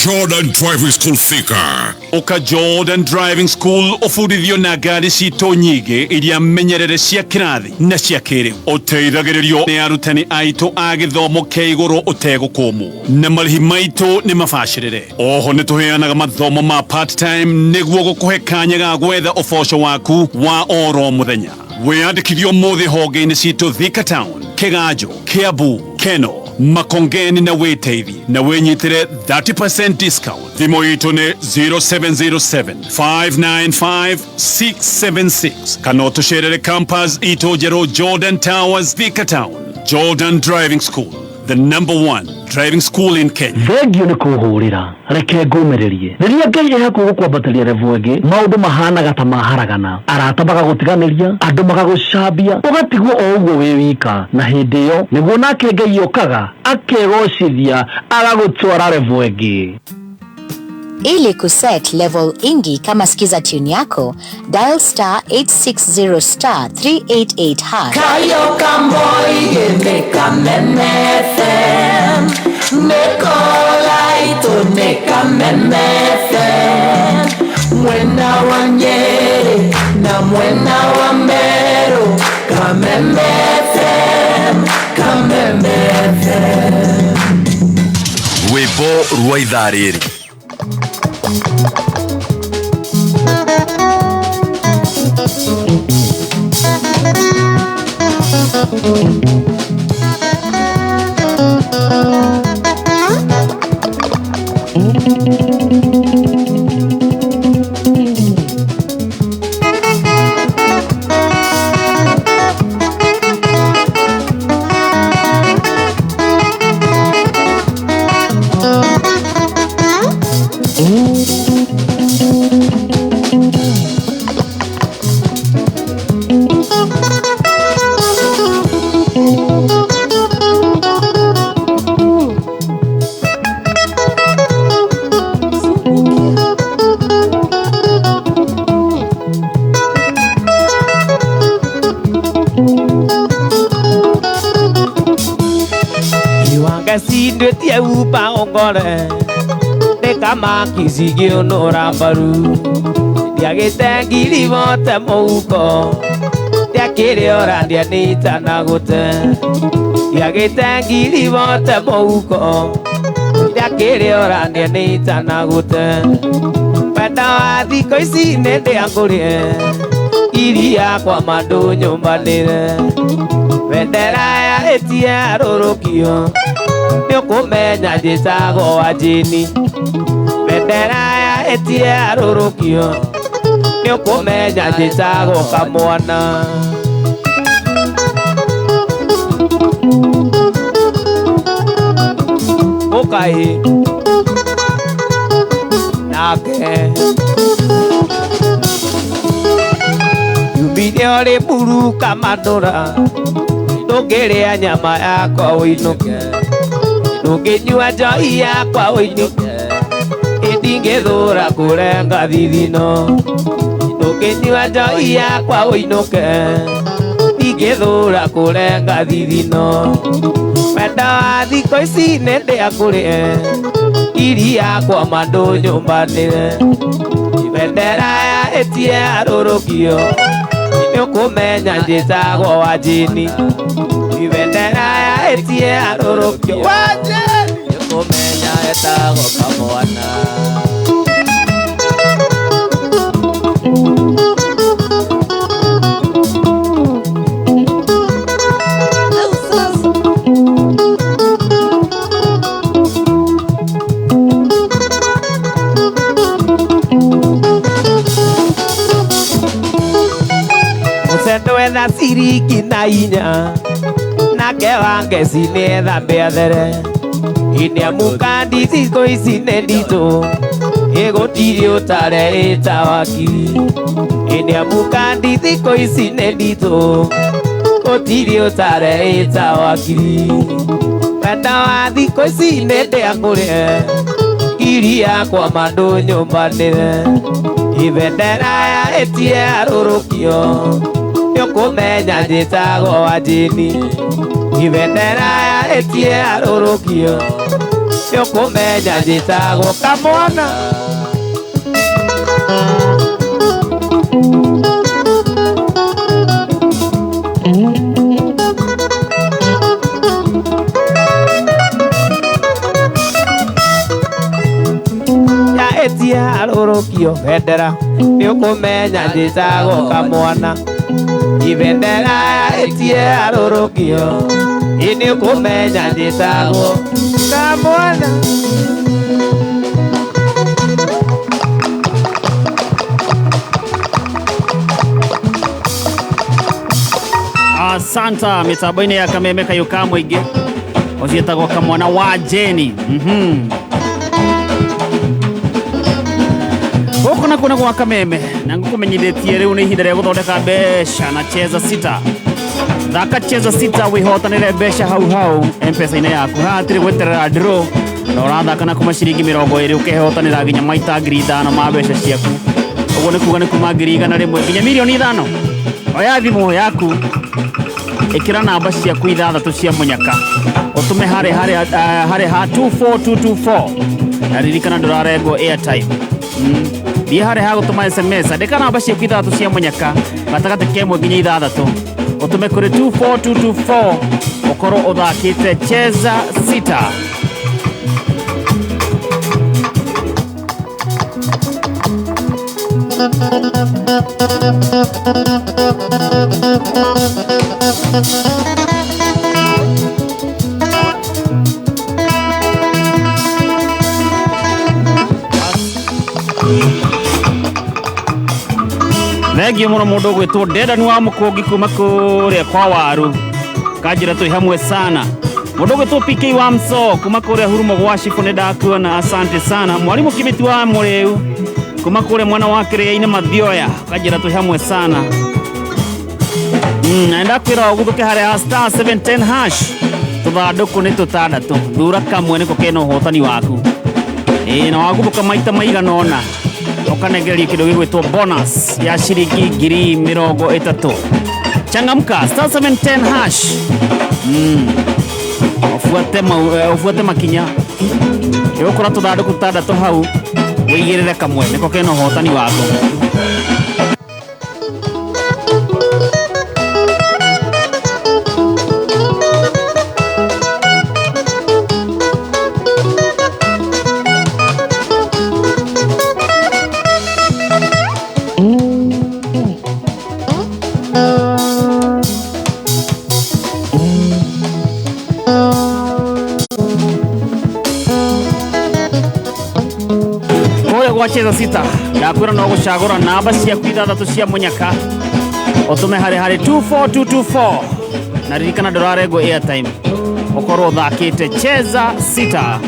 Jordan Driving School Thika. Oka Jordan Driving School ũbundithio na ngari citũ nyingĩ iria menyerere cia kĩrathi na cia kĩrĩu. Ũteithagĩrĩrio nĩ arutani aitũ a gĩthomo kĩa igũrũ ũtegũkũmwo na marĩhi maitũ nĩ mabacĩrĩre. Oho nĩ tũheanaga mathomo ma part time nĩguo gũkũhe kanya ga gwetha ũboco waku wa oro mũthenya. Wĩyandĩkithio ũmũthĩ honge-inĩ citũ Thika Town, Kĩganjo, Kiambu, Keno, Makongeni na wĩteithie na wĩnyitĩre 30% discount. Thimũ itũ nĩ 0707 595 676 kana ũtũcerere campus itũ njerũ Jordan Towers, Thika Town. Jordan Driving School, the number one driving school in Kenya. Thengio nĩ kũhũrĩra reke ngũmĩrĩrie rĩrĩa Ngai ĩ hakuhĩ gũkwambatĩria level ĩngĩ maũndũ mahanaga ta maharagana arata magagũtiganĩria andũ magagũcambia ũgatigwo o ũguo wĩ wika na hĩndĩ ĩyo nĩguo nake Ngai okaga akegocithia agagũtwara level ĩngĩ. Ili kuset level ingi kama skiza tune yako, dial star 860 star 388 hash. Kayo kamboige Kameme FM, Nekolaito ne Kameme FM, Mwena wa Nyeri na mwena wa Meru, Kameme FM, Kameme FM. Rwĩmbo rwa ithaa rĩrĩ. Kama kizigionora mbaru ndiagĩte ngiri bote mũhuko ndiakĩrĩ ora ndianĩta na gũte ndiagĩte ngiri bote mũhuko ndiakĩrĩ ora ndianĩta na gũte wenda wa thikũ ici nĩ ndĩangũrĩe iria kwa mandũ nyũmbanĩre bendera ya ĩtie arũrũkio nĩ ũkũmenya njĩtagwo wa Jane bendera ya etie arũrũkio Nĩũkũmenya njĩtagwo kamwana. Mũkaĩ nake yumire ũrĩ mburuka mandũra, ndũngĩrĩa nyama yakwa ũinũke, ndũngĩnyua njohi yakwa ũinũke, ĩndingĩthũra kũrenga thithino, ndũngĩnyua njohi yakwa ũinũke, ndingĩthũra kũrenga thithino. Wendo wa thikũ ici nĩ ndĩakũrĩe, ngiri yakwa ma ndũnyũmbanĩre, bendera ya ĩtie arũrũkio, nĩũkũmenya njĩtagwo Wanjini, bendera ya ĩtie arũrũkio, Wanjini, nĩũkũmenya etagwo kamwana. Etha ciringi na inya, nake Wangeci nĩetha mbĩa there, ĩnĩamuka thikũ ici nĩ nditũ, ĩgũtirĩ ũtare ĩta wakiri, ĩnĩamuka thikũ ici nĩ nditũ, gũtirĩ ũtare ĩta wakiri. Wendo wa thikũ ici nĩ ndĩakũrĩe, ngiri yakwa ma ndũnyũmbanĩre, ibendera ya ĩtie arũrũkio, nĩũkũmenya njĩtagwo Wanjini, ibendera ya ĩtie arũrũkio, nĩũkũmenya njĩtagwo kamwana. Ya ĩtie arũrũkio bendera, nĩũkũmenya njĩtagwo kamwana, ibendera ya ĩtie arũrũkio, nĩũkũmenya njĩtagwo kamwana. Asanta mitambo-inĩ ya Kameme kayũ ka mũingĩ ũciĩtagwo kamwana wa Jeni. Gũkũ nakuo nĩ gwa Kameme na ngũkũmenyithĩtie rĩu nĩ ihinda rĩa gũthondeka mbeca na Cheza Sita. Thaka Cheza Sita wĩhotanĩre mbeca hau hau M-Pesa-inĩ yaku. Haha hatirĩ gweterera draw, na ũrathaka na kuma ciringi 20 ũkehotanĩra nginya maita 5,000 ma mbeca ciaku. Ũguo nĩ kuga nĩ kuma 100,000 nginya 5,000,000. Oya thimũ yaku, ĩkĩra namba ciaku ithathatũ cia mũnyaka, ũtũme harĩ ha 24224, na ririkana ndũrarengwo airtime. Thiĩ harĩ ha gũtũma SMS, andĩka namba ciaku ithathatũ cia mũnyaka gatagatĩ ka 1 nginya 6, ũtũme kũrĩ 24224, ũkorwo ũthakĩte Cheza Sita. Thengio mũno mũndũ ũgwĩtwo Dedan wa Mũkũngi kuma kũrĩa kwa Waru, kanjĩra twĩ hamwe sana. Mũndũ ũgwĩtwo PK wa Mso kuma kũrĩa Hurumo gwa Cibũ nĩ ndakuona, asante sana. Mwarimũ Kĩmĩti wa Mũrĩu kuma kũrĩa mwena wa Kĩrĩa-inĩ Mathioya, kanjĩra twĩ hamwe sana. Na ndakwĩra ũguthũke harĩa star 710 hash, tũthandũkũ nĩ tũtandatũ, thura kamwe nĩko kena ũhotani waku. Na waguthũka maita maigana ũna ũkanengereria kĩndũ gĩgwĩtwo bonus ya ciringi 30,000. Changamka star 710 hash. Ufuate makinya, ĩgũkora tũthandũkũ tũtandatũ hau, wĩigĩrĩre kamwe nĩko kena ũhotani waku. Kũrĩa gwa Cheza Sita ndakwĩra no gũcagũra namba ciaku ithathatũ cia mũnyaka ũtũme harĩ harĩ 24224 na ririkana ndũrarengwo airtime ũkorwo ũthakĩte Cheza Sita.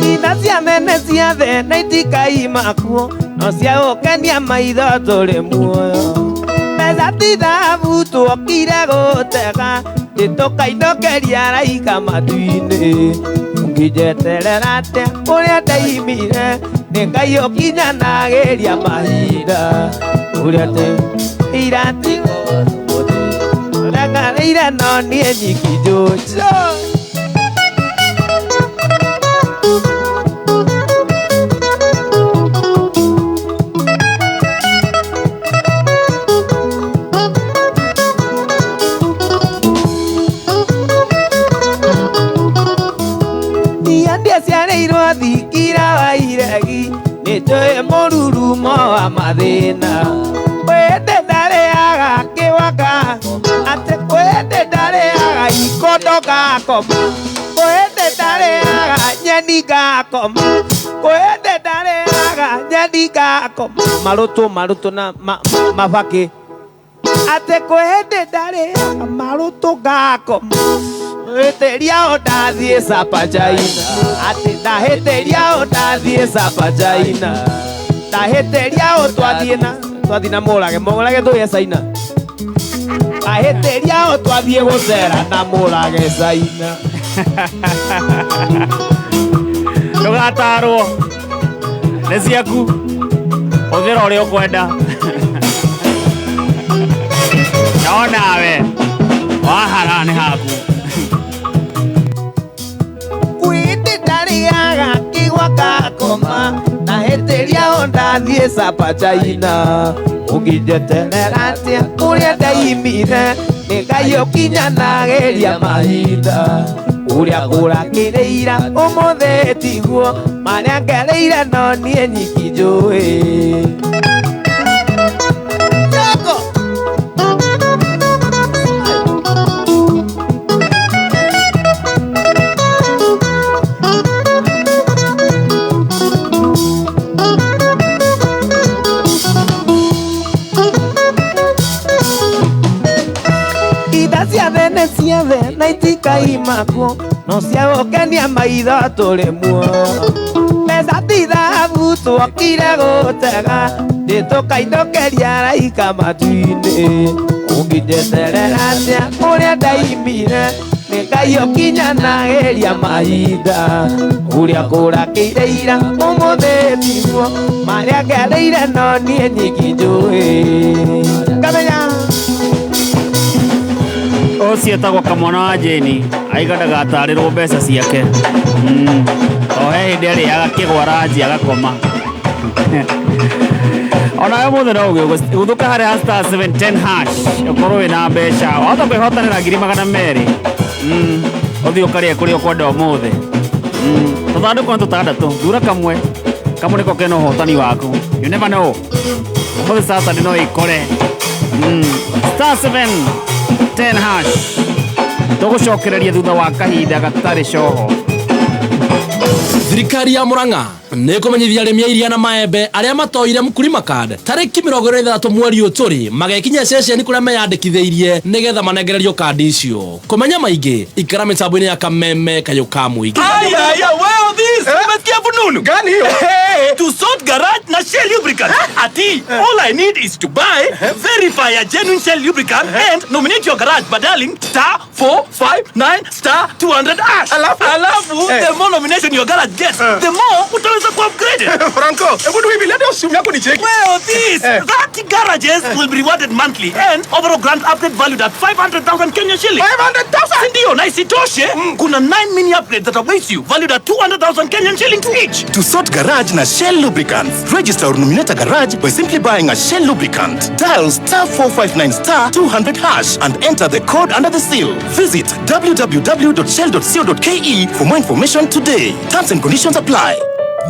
Ina cia nene ciathe na itikaima kuo no cia gũkenia maitho tũrĩ muoyo. Mbeca ti thahabu tuokire gũtega tũkainũkĩria araika matu-inĩ. Ũngĩnjeterera atĩa ũrĩa ndaimire nĩ Ngai ũkinyanagĩria mahinda. Ũrĩa iratigwo ũrang'arĩire no niĩ nyiki njũĩ. Ciarĩirwo thingira wa iregi nĩ njũĩ mũrurumo wa mathĩna. Kwĩndĩ ndarĩaga kĩwaka atĩ kwĩndĩ ndarĩaga ikondo ngakoma kwĩndĩ ndarĩaga nyeni ngakoma kwĩndĩ ndarĩaga nyeni ngakoma marũtũ marũtũ na mabakĩ atĩ kwĩndĩ ndarĩaga marũtũ ngakoma hĩtĩria o ndathiĩ Sapa China atĩ ndahĩtĩria o ndathiĩ Sapa China ndahĩtĩria o twathiĩ na twathiĩ na mũrage mũrage tũye China ndahĩtĩria o twathiĩ gũcera na mũrage China. Ndũgatarwo nĩ ciaku hũthĩra ũrĩa ũkwenda no nawe wahara nĩ haku. Ndarĩaga kĩgwa ngakoma ndahĩtĩria o ndathiĩ Sapa China ũngĩnjeterera atĩa ũrĩa ndaimire nĩ Ngai ũkinyanagĩria mahinda. Ũrĩa kũrakĩrĩira ũmũthĩ tiguo marĩa ngereire no niĩ nyiki njũĩ. Ciathe na itikaima kuo no cia gũkenia maitho tũrĩ muoyo. Mbeca ti thahabu tuokire gũtega tũkainũkĩria araika matu-inĩ. Ũngĩnjeterera atĩa ũrĩa ndaimire nĩ Ngai ũkinyanagĩria mahinda. Ũrĩa kũrakĩire ira ũmũthĩ tiguo marĩa ngereire no niĩ nyiki njũĩ. Ngamenya ũcio etagwo kamwana wa Jane aiga ndagatarĩrwo mbeca ciake. O he hĩndĩ arĩaga kĩgwa ranji agakoma. Onawe mũthĩ no ũgĩũthũka harĩ star 710 hash ũkorwo wĩna mbeca wahota kwĩhotanĩra 200,000. Ũthiĩ ũkarĩe kũrĩa ũkwenda ũmũthĩ. Tũthandũkũ nĩ tũtandatũ thura kamwe kamwe nĩko kena ũhotani waku. You never know. Ũmũthĩ Saturday no ĩkore. Star 710 hash tũgũcokereria thutha wa kahinda gatarĩ coho. Thirikari ya Murang'a Nĩ kũmenyithia arĩmi a iria na maembe arĩa matoire Mkulima Card tarĩki 26 mweri ũyũ tũrĩ magekinyia ceceni kũrĩa meyandĩkithĩirie nĩgetha manengererio kandi icio. Kũmenya maingĩ ikara mĩtambo-inĩ ya Kameme Kayũ ka Mũingĩ. Haya, haya, well this. Umesikia fununu? Gani hiyo? Hey, to sort garage na Shell lubricant. Ati, all I need is to buy, verify a genuine Shell lubricant and nominate your garage by dialing star 459 star 200 hash. Alafu? Alafu, the more nomination your garage gets, the more utaweza ku-upgrade. Franco, hebu nipe leo simu yako nicheki. Well, this 30 garages will be rewarded monthly and overall grant upgrade valued at 500,000 Kenya shillings. 500,000? Ndio, na isitoshe, kuna 9 mini upgrades that awaits you valued at 200,000 Kenyan shillings each. To sort garage na Shell Lubricants. Register or nominate a garage by simply buying a Shell lubricant. Dial star 459 star 200 hash and enter the code under the seal. Visit www.shell.co.ke for more information today. Terms and conditions apply.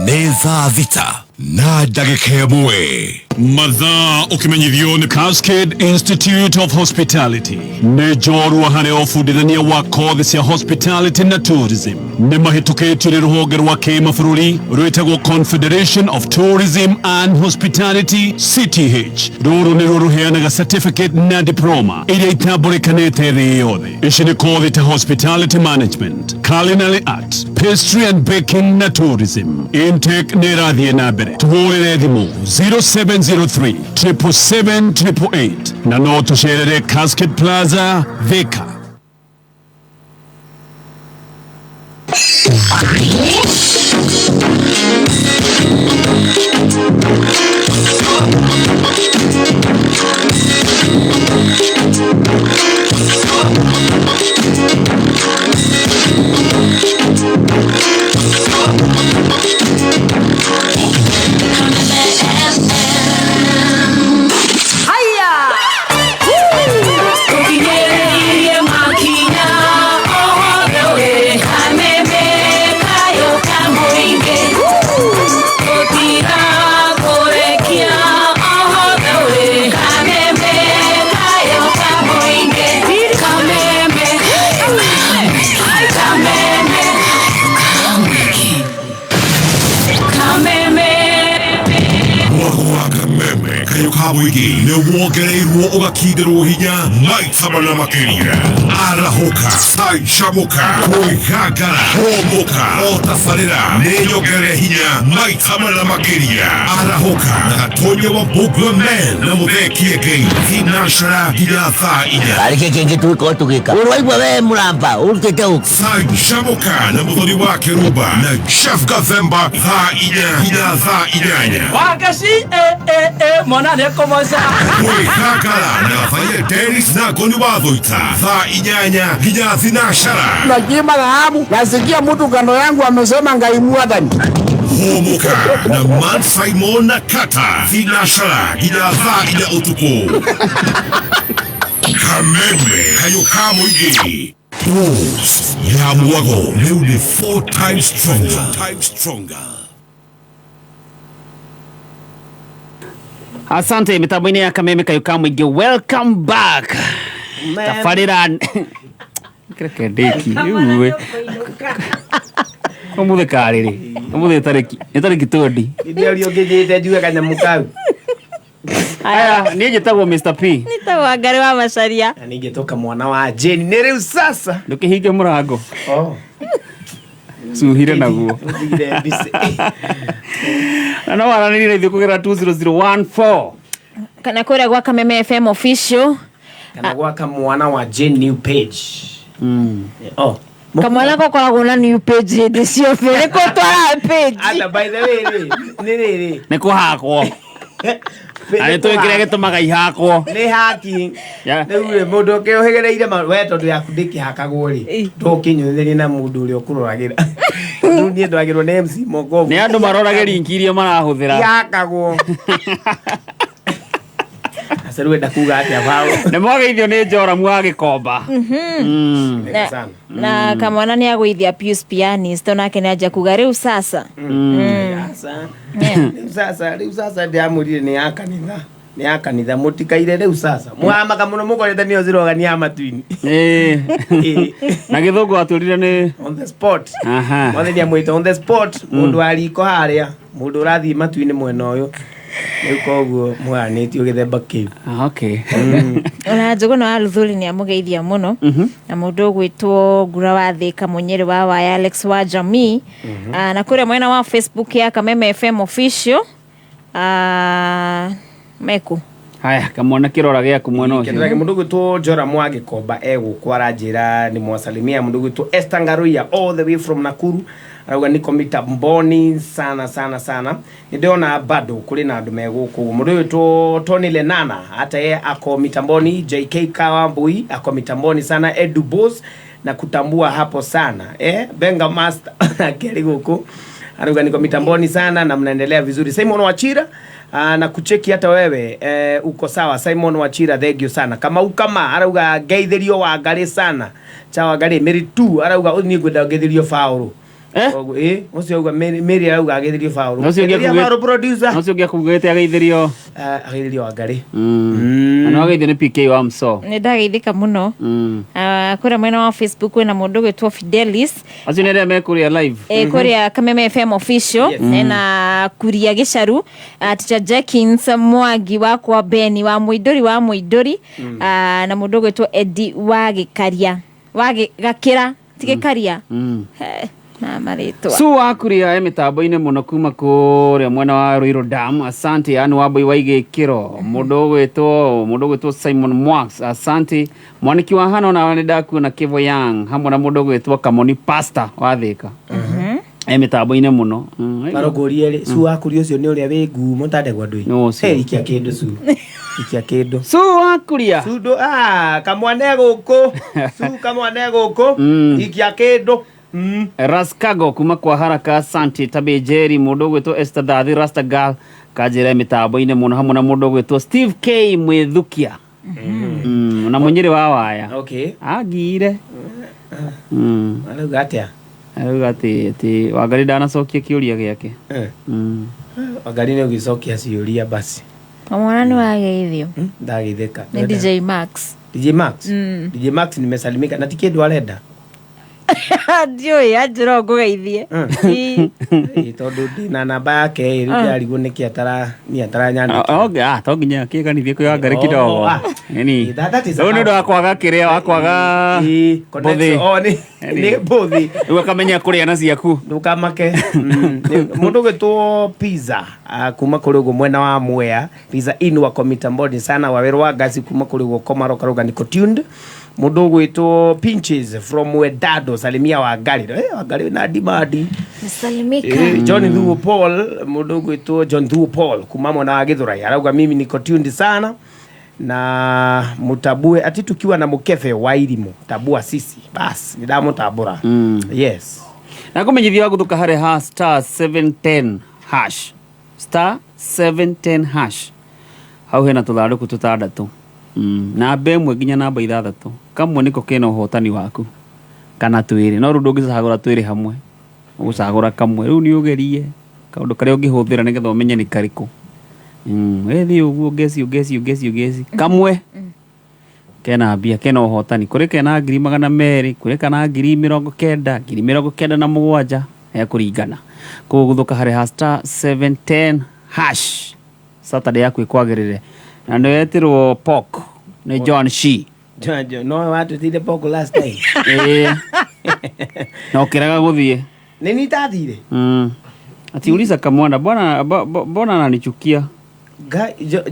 Nĩ thaa thita na ndagĩka ĩmwe. Mathaa ũkĩmenyithio nĩ Cascade Institute of Hospitality nĩ njorua harĩ ũbundithania wa kothi cia hospitality na tourism. Nĩ mahĩtũkĩtio nĩ rũhonge rwa kĩmabũrũri rwĩtagwo Confederation of Tourism and Hospitality, CTH. Rũrũ nĩruo rũheanaga certificate na diploma iria itambũrĩkanĩte thĩ yothe. Ici nĩ kothi ta hospitality management, culinary art, pastry and baking na tourism. Intake nĩ ĩrathiĩ na mbere. Tũhũrĩre thimũ 0703 777 888 na no tũcerere Cascade Plaza, Thika. Haya! Tukinyerere makinya ohorewe kameme kayo kamuinge tutirakurekia ohorewe kameme kayo kamuinge kameme kameme kameme. Mwako wa Kameme Kayũ ka Mũingĩ nĩ wongereirwo ũgakindĩrwo hinya maita mana makĩria. Arahũka, canjamũka, kwĩgangara, hũmũka, o tabarĩra nĩ nyongerere hinya maita mana makĩria. Arahũka na Gatonya wa Bugla Man na Mũthee Kĩengei thinacara nginya thaa 4. Arä kä kä ngä tå korwo tå gä ka å raigua we må ramba å rutä te å Canjamũka na Mũthoni wa Kĩrumba na Jeff Gathemba thaa 4 nginya thaa 8. Wagaci eh eh eh mwana nĩ kũmoca. Kwĩgangara na Gathaia Dennis na Ngoni wa Thũita thaa 8 nginya thinacara. Nakiimba dhahabu, nasikia mtu kando yangu amesema Ngai mwathani. Hũmũka na Man Simon na Kata thinacara nginya thaa 4 ũtukũ. Kameme Kayũ ka Mũingĩ. Pulse ya Mwago rĩu nĩ 4 times stronger. Times stronger. Asante mitambo-inĩ ya Kameme Kayũ ka Mũingĩ. Welcome back. Tabarĩra reke ndĩki rĩu we. Ũmũthĩ karĩrĩ ũmũthĩ tarĩki nĩ tarĩki 20. Nĩ ũria ũngĩnjĩte njuge kanyamũ kau. Aya, niĩ njĩtagwo Mr. P. Nĩtagwo Wangarĩ wa Macharia. Na ningĩtoka mwana wa Jane nĩ rĩu sasa. Ndũkĩhinge mũrango. Oh. Cuhire naguo. Ũthire mbici. Na no waranĩrie na ithuĩ kũgerera 20014. Kana kũrĩa gwa Kameme FM official. Kana gwaka mwana wa Jane new page. Oh. Kamwana gakoragwo na new page hĩndĩ ciothe nĩ kũtwara page. Ata by the way rĩ, nĩ rĩrĩ. Nĩ kũhakwo. Na nĩ tũĩ kĩrĩa gĩtũmaga ihakwo. Nĩ haki. Yeah. Rĩu rĩ, mũndũ ũkĩũhĩgĩrĩire we tondũ yaku ndĩkĩhakagwo rĩ, ndũkĩnyonithĩrie na mũndũ ũrĩa ũkũroragĩra. Tondũ niĩ ndoragĩrwo nĩ MC Mokovu. Nĩ andũ marorage linki iria marahũthĩra. Ihakagwo. Asa rĩu wenda kuga atĩa bao? Nĩ mwageithio nĩ Joramu wa Gĩkomba. Na kamwana nĩ agũithia Pius Pianist onake nĩ anjia kuga rĩu sasa. Sasa. Rĩu sasa, rĩu sasa ndĩramwĩrire nĩ ya kanitha. Nĩ ya kanitha mũtikaire rĩu sasa mũhamaga mũno mũkorete nĩyo slogan ya matuini. Na gĩthũngũ atwĩrire nĩ on the spot. Aha. Mwathani amwĩte on the spot, mũndũ wa riko harĩa, mũndũ ũrathiĩ matu-inĩ mwena ũyũ. Rĩu koguo mũhanĩtio gĩthemba kĩu. Okay. Ona Njũgũna wa Luthuli nĩ amũgeithia mũno, na mũndũ ũgwĩtwo Ngura wa Thĩka, Mũnyĩrĩ wa Waya, Alex wa Jamii. Ah, na kũrĩa mwena wa Facebook ya Kameme FM official, ah, meku Haya, kamwana kĩrora gĩaku mwena ũcio. Kĩndũ mũndũ gwĩtwo Jora Mwagĩkomba egũkũ aranjĩra nĩ mwasalimia. Mũndũ gwĩtwo Esther Ngaruiya all the way from Nakuru arauga niko mitamboni sana sana sana. Nĩ ndĩrona bado kũrĩ na andũ me gũkũ. Mũndũ gwĩtwo Tony Lenana hata yeye ako mitamboni. JK Kawambui ako mitamboni sana. Edu Boss na kutambua hapo sana, eh? Benga Master akeri gũkũ arauga niko mitamboni sana na mnaendelea vizuri. Simon Wachira, na kucheki hata wewe, eh, uko sawa. Simon Wachira, thank you sana. Kama ukama arauga ngeithĩrio Wangari sana cha Wangari. Mary tu arauga niĩ ngwenda ngeithĩrio Faũrũ. Koguo, ĩ ũcio auga Mary, Mary arauga ageithĩrio Faũrũ. Na ũcio ũngĩ Geithĩria Faũrũ, producer. Na ũcio ũngĩ akugĩte ageithĩrio. Ageithĩrio Wangari. Na no ageithio nĩ PK wa Mso. Nĩ ndageithĩka mũno. Ah, kũrĩa mwena wa Facebook kwĩna mũndũ ũgwĩtwo Fidelis. Acio nĩ arĩa mekũrĩa live. Eh, kũrĩa Kameme FM official. Ena Kuria Gĩcaru, Teacher Jenkins Mwangi wakwa, Beni wa Mũindũri wa Mũindũri, ah, na mũndũ ũgwĩtwo Edi wa Gĩkaria wa Gakĩra, ti Gĩkaria. Eh, na marĩtwa. Su wakuria e mĩtambo-inĩ mũno kuma kũrĩa mwena wa Ruiru Dam, asante. Yani wambui wa igĩkĩro, mũndũ ũgwĩtwo Simon Mwax, asante. Mwaniki wa hano nawe nĩ ndakuona. Kĩvo Young hamwe na mũndũ ũgwĩtwo Kamoni Pastor wa Thĩka e mĩtambo-inĩ mũno. Marongũrie rĩ, su wakuria ũcio nĩ ũrĩa wĩ ngumo tandegwa ndũi? Nĩ ũcio. Hey, ikia kĩndũ su, ikia kĩndũ. Su wakuria. Su ah, kamwane gũkũ, su kamwane gũkũ. Ikia kĩndũ. Raskago kuma kwa haraka, asante. Tabejeri, mũndũ ũgwĩtwo Esther Thathi Rasta Girl kanjĩra mĩtambo-inĩ mũno hamwe na mũndũ ũgwĩtwo Steve K Mwĩthukia, na mũnyĩrĩ wa waya. Angire. Arauga atĩa? Arauga atĩ Wangari ndanacokia kĩũria gĩake. Wangari nĩ ũgĩcokia ciũria basi. Kamwana nĩ wageithio. Ndageithĩka. Nĩ DJ Max. DJ Max. DJ Max, nimesalimika na ti kĩndũ arenda. Ndiũĩ, anjĩra ngũgeithie. Ĩ. Ĩ, tondũ ndĩna namba yake ĩ, rĩu ndĩrarigwo nĩkĩ atara niĩ ataranyandĩkĩra. To nginya kĩganithie kwĩ Wangari kidogo. Oh, ah. Ĩni. That is Rĩu nĩ ũndũ wa kwaga kĩrĩa wa kwaga connection. mbũthĩ. Oh, nĩ mbũthĩ. Rĩu akamenya kũrĩa na ciaku. Ndũkamake. Mũndũ ũgwĩtwo Pizza, ah, kuma kũrĩ ũguo mwena wa Mwea, Pizza Inn wako mitamboni sana. Wawerũ wa Ngasi kuma kũrĩ ũguo Komaro Karuga niko tuned. Mũndũ ũgwĩtwo Pinches from Wedado, salimia Wangari. Eh, Wangari na dimadi. Salimika. Eh, John Thuo Paul, mũndũ ũgwĩtwo John Thuo Paul kuma mwena wa Githurai arauga mimi niko tuned sana na mutabue ati tukiwa na mũkebe wa irimũ tabua sisi bas nĩndamũtambũra. Yes. Na kũmenyithia wa gũthũka harĩ ha star 710 hash, star 710 hash, hau hena tũthandũkũ tũtandatũ, namba ĩmwe nginya namba ithathatũ, kamwe nĩko kena ũhotani waku kana twĩrĩ. No rĩu ndũngĩcagũra twĩrĩ hamwe, ũgũcagũra kamwe. Rĩu nĩ ũgerie kaũndũ karĩa ũngĩhũthĩra nĩgetha ũmenye nĩ karĩkũ. Wĩthiĩ ũguo ngeci ũngeci ũngeci ũngeci kamwe kena mbia, kena ũhotani. Kũrĩ kena 200,000, kũrĩ kana 90,000, 97,000, ekũringana. Koguo gũthũka harĩ ha star 710 hash, Saturday yaku ĩkwagĩrĩre. Na nĩ wetĩrwo pork nĩ John Shi. No watwĩtire poko last time. Ĩĩ. Na ũkĩrega gũthiĩ. Nĩ ni ndathire. Ati uliza kamwana bwana mbona ananichukia.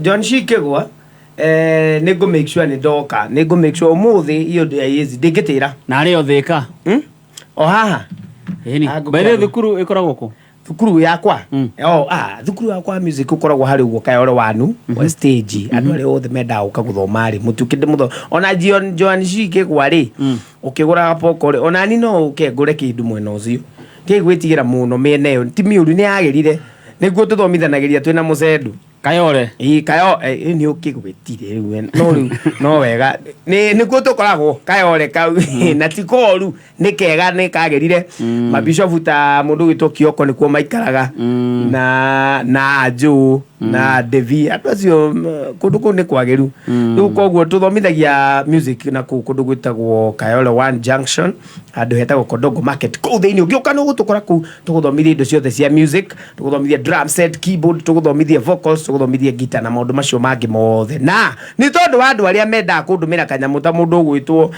John Shikegwa, eh, nĩ ngũ make sure nĩ ndoka, nĩ ngũ make sure ũmũthĩ iyo ndĩaizi ndĩngĩtĩra. Na arĩ o Thĩka. O haha. Ĩni. By thukuru ĩkoragwo kũ? Thukuru yakwa, oh, ah, thukuru yakwa music ũkoragwo harĩ ũguo Kayore wanu wa stage. Andũ arĩa othe mendaga gũka gũthoma rĩ, mũtuĩkĩte mũtho ona Joan Shikegwa rĩ, ũkĩgũraga poko rĩ, ona ni no ũke ngũre kĩndũ mwena ũcio. Tigai gwĩtigĩra mũno, mĩena ĩyo ti mĩũru, nĩ yagĩrire, nĩguo tũthomithanagĩria twĩna mũcendu. Kayore. Ĩ, kayo nĩ ũkĩgwĩtire rĩu we, no rĩu no wega nĩ nĩkuo tũkoragwo Kayore kau na ti koru, nĩ kega, nĩ kagĩrire. Mabishofu ta mũndũ ũgwĩtwo Kioko nĩkuo maikaraga na Anjũ. Na Devi andũ acio kũndũ kũu nĩ kwagĩru. Rĩu koguo tũthomithagia music na kũu kũndũ gwĩtagwo Kayole One Junction, handũ hetagwo Kodongo Market. Kũu thĩinĩ ũngĩũka nĩ ũgũtũkora kũu, tũgũthomithia indo ciothe cia music, tũgũthomithia drum set, keyboard, tũgũthomithia vocals, tũgũthomithia guitar na maũndũ macio mangĩ mothe. Na nĩ tondũ wa andũ arĩa mendaga kũndũmĩra kanyamũ ta mũndũ ũgwĩtwo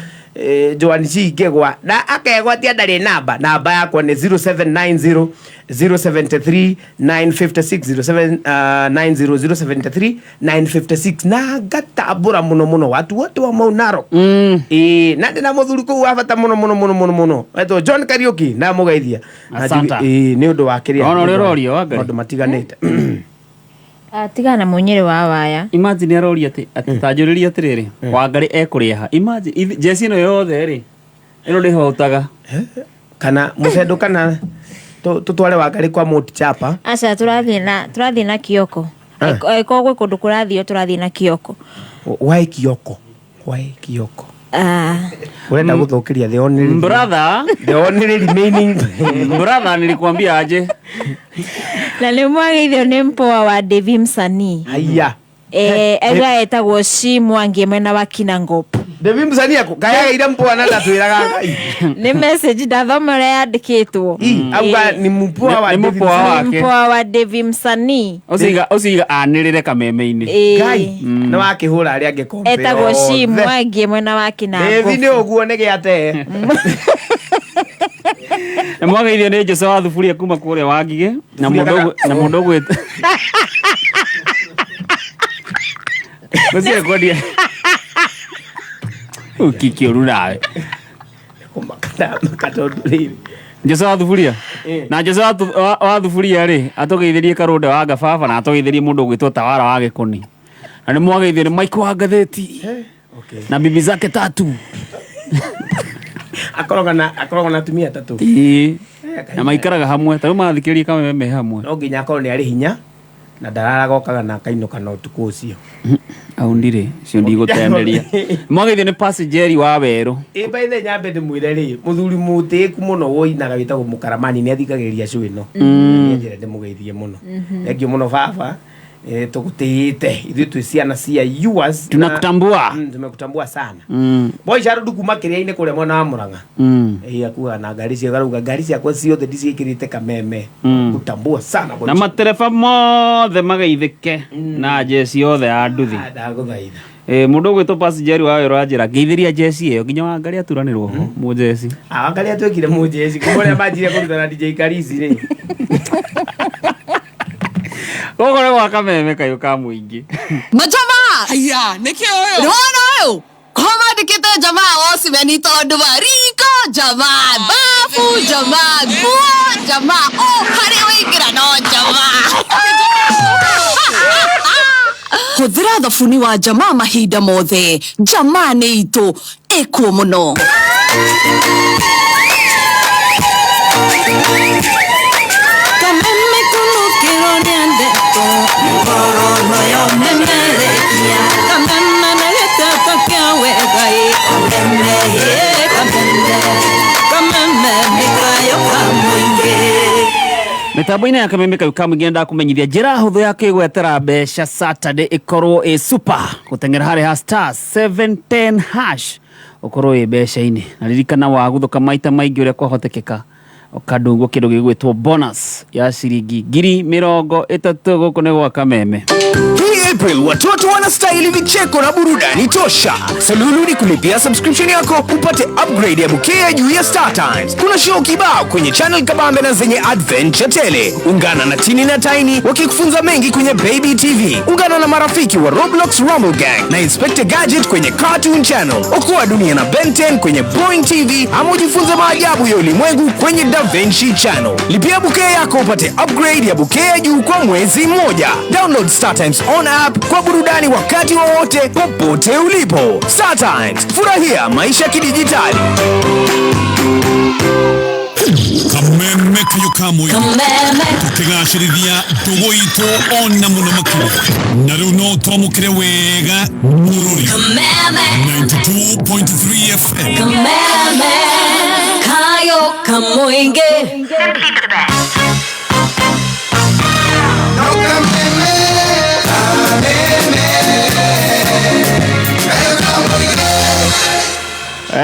Joan C Ngegwa na akegwatia ndarĩ namba. Namba yakwa nĩ 0790 073 956, 0790 073 956, na ngatambũra mũno mũno watu wote wa Mau Narok. Ĩĩ, na ndĩna mũthuri kũu wa bata mũno mũno mũno mũno mũno etwo John Kariuki, na mũgeithia. Na Asante. Ĩĩ, nĩ ũndũ wa kĩrĩa Ona ũrĩa ũroria, Wangari. maũndũ matiganĩte. Ah, tigana na mũnyĩrĩ wa waya. Imagine aroria atĩ tanjũrĩria atĩrĩrĩ, Wangari ekũrĩha. Imagine jeci ĩno yothe rĩ, ĩno ndĩhotaga. Kana mũcendo kana tũtware Wangari kwa Mount Chapa. Aca, tũrathiĩ na Kioko. Angĩkorwo gwĩ kũndũ kũrathio, tũrathiĩ na Kioko. Why Kioko? Why Kioko? Ah, Urenda gũthũkĩria the only Brother, the only remaining brother, nilikwambia aje. Na nĩ mwagĩithio nĩ mpoa wa Devi msanii. Haya. Aiga etagwo Shi Mwangi mwena wa Kinangop. Devi msanii ako kayagaire mpoa na ndatwĩraga Ngai. Nĩ message ndathoma ũrĩa yandĩkĩtwo. Auga ni mpoa wa Nĩ Devi mũpoa msanii. wake. Mpoa wa Devi msanii. Ũcio iga anĩrĩre kameme-inĩ. Ĩĩ. Ngai nĩ wakĩhũra arĩa angĩ kombe Etagwo Shi othe. Mwangi mwena wa Devi Kinangop. nĩ ũguo nĩ gĩate. Na mwageithio nĩ Jose wa thuburia kuma kũrĩa Wangigĩ na Thuburia mũndũ na mũndũ ũgwĩte Mũciĩ kwendia ũkikĩũru nawe. Kũmaka tondũ rĩrĩ. Jose wa thuburia na Jose wa thuburia rĩ, atũgeithĩrie Karũnde wa Ngababa na atũgeithĩrie mũndũ ũgwĩtwo Tawara wa Gĩkũni, na nĩ mwageithio nĩ Michael wa ngathĩti na bibi zake tatu. Akoragwo na atumia atatũ. Ĩĩ. Na maikaraga hamwe, ta rĩu mathikĩrĩria kameme me hamwe. No nginya akorwo nĩ arĩ hinya na ndararaga, okaga na akainũka na ũtukũ ũcio. Au ndirĩ cio ndigũtenderia. Mwageithio nĩ Pasijeri wa werũ. Ĩ, by the nyambe ndĩmwĩre rĩ, mũthuri mũtĩĩku mũno woinaga wĩtagwo Mũkaramani nĩ athikagĩrĩria show ĩno. Nĩ njĩra ndĩmũgeithie mũno. Thank you mũno baba. Tũgũtĩĩte ithuĩ twĩ ciana cia yours Tunakutambua. Tumekutambua sana. Boy Sharudu kuma kĩrĩa-inĩ kũrĩa mwena wa Murang'a. Ĩ, akuaga na ngari cia garauga ngari ciakwa ciothe ndiciĩkĩrĩte kameme. Kutambua sana boy. Na matereba mothe mageithĩke na jeci yothe ya nduthi. Ndagũthaitha. Mũndũ ũgwĩtwo Pasijeri wa werũ anjĩra ngeithĩria jeci ĩyo nginya Wangari aturanĩrwo ho mũjeci. Ah, Wangari atuĩkire mũjeci kuma ũrĩa manjire kũruta na DJ Karisi rĩ. Gũkũ nĩ gwa kameme kayũ ka mũingĩ. Majamaa! Haya, nĩkĩ ũyũ? Nĩwona ũyũ? Ko mandĩkĩte jamaa wocimeni tondũ wa riko jamaa, bafu jamaa, nguo jamaa, o harĩa waingĩra no jamaa. Hũthĩra thabuni wa jamaa mahinda mothe. Jamaa nĩ itũ, ĩkuo mũno. Kameme kunukĩrwo nĩ ndeto ngoro yo memerekia kameme na gĩteto kĩa wega ĩ kameme ĩ kameme kameme nĩ kayo ka mũingĩ. Mĩtambo-inĩ ya kameme kau ka mũingĩ, ndakũmenyithia njĩra hũthũ ya kwĩgwetera mbeca Saturday ĩkorwo ĩ super gũteng'era harĩ ha star 710 hash ũkorwo wĩ mbeca-inĩ, na ririkana wagũthũka maita maingĩ ũrĩa kwahotekeka ũkandungwo kĩndũ gĩgwĩtwo bonus ya ciringi 30,000. Gũkũ nĩ gwa kameme. Hii April watoto wanastahili vicheko na burudani tosha. Suluhu ni kulipia subscription yako upate upgrade ya bouquet ya juu ya Star Times. Kuna show kibao kwenye channel kabambe na zenye adventure tele. Ungana na Tini na Tiny wakikufunza mengi kwenye Baby TV. Ungana na marafiki wa Roblox Rumble Gang na Inspector Gadget kwenye Cartoon Channel. Okoa dunia na Ben 10 kwenye Boing TV ama ujifunze maajabu ya ulimwengu kwenye Da Vinci Channel. Lipia bouquet yako upate upgrade ya bouquet ya juu kwa mwezi mmoja. Download Star Times on app kwa burudani wakati wowote popote ulipo. Star Times, furahia maisha ya kidijitali. Kameme kayo ka mũingĩ tũkĩgacĩrithia ndũgũ itũ ona mũno makĩria, na rĩu no twamũkĩre wega mũrũri 92.3 FM. Kameme kayo kamuingi. No kameme.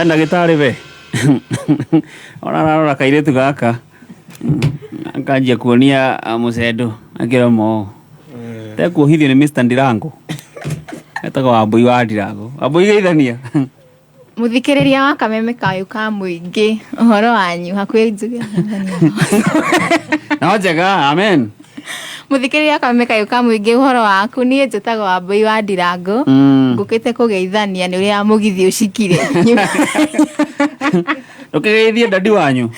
Ndagĩtarĩ we ona ararora kairĩtu gaka akanjia kuonia mũcendo akĩremo tekuohithio nĩ Mr. Ndirango etagwo Wambui wa Ndirango. Wambui geithania. Muthikiriria wa kameme kayo ka muingi uhoro wanyu hakuhi njuge. No njega, amen. Muthikiriria kameme kayo ka muingi uhoro waku nie njitagwo Wambui wa Ndirango. Ngukite kugeithania ni uria mugithi ucikire. Ndukigeithie dadi wanyu.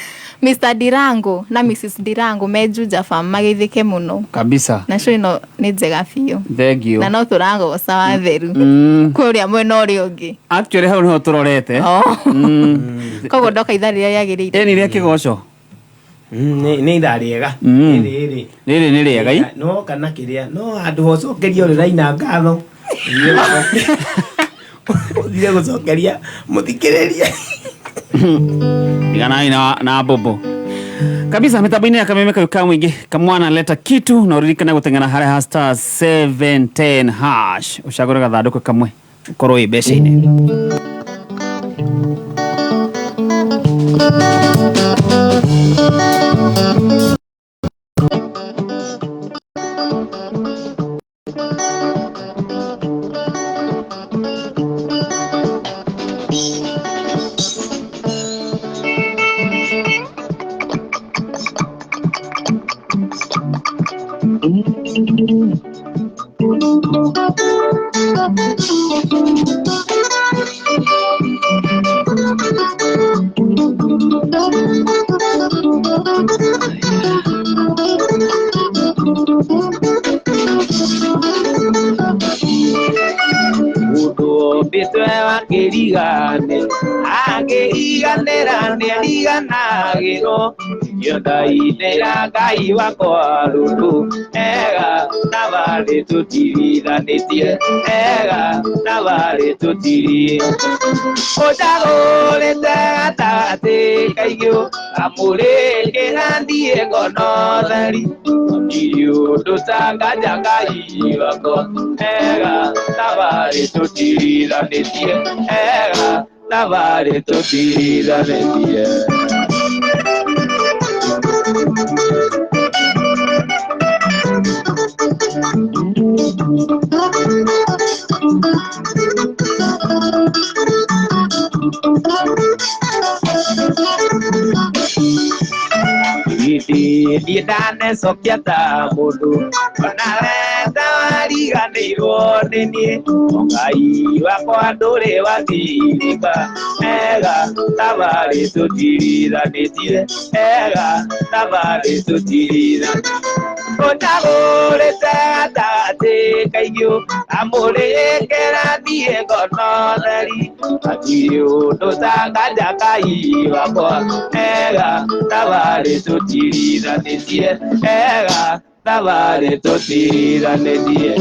Mr. Ndirango na Mrs. Ndirango me Juja Farm mageithike muno kabisa. Na show ino ni njega biũ. Thank you. Na no tũragoca wa theru kũrĩa mwena ũrĩa ũngĩ. Actually hau niho tũrorete. Koguo ndoka ithaa rĩrĩa rĩagĩrĩire. Ĩni rĩa kĩgoco. Nĩ ithaa rĩega. Rĩrĩ rĩrĩ nĩ rĩega i. No kana kĩrĩa no handũ hocokeria ũrĩraina ngatho. Ũthire gũcokeria mũthikĩrĩria. Tiganai na bobo kabisa. Mitambo-inĩ ya kameme kayo ka mũingĩ kamwana leta kitu na ũririkane gũteng'era harĩa ha star 710 hash ũcagũre gathandũkũ kamwe ũkorwo wĩ mbeca-inĩ. Nyodainĩra Ngai wakwa rũrũ ega thabarĩ tũtirithanĩtie ega thabarĩ tũtiri ũcagũrĩte gatagatĩ kaigũ kamũrĩkĩra thiĩ ngono theri gũtirĩ ũndũ tanganja Ngai wakwa ega thabarĩ tũtirithanĩtie ega thabarĩ tũtirithanĩtie. Niĩ ndanecokia ta mũndũ onawe tawariganĩirwo nĩ niĩ Ngai wakwa ndũrĩ watirika ega thabarĩ tũtirithanĩtie ega thabarĩ tũtirithanĩtie ũcagũrĩte gatagatĩ kaigũ kamũrĩkĩra thiĩ ngono theri hatirĩ ũndũ tanganja Ngai wakwa ega thabarĩ tũtirithanĩtie ega thabarĩ tũtirithanĩtie.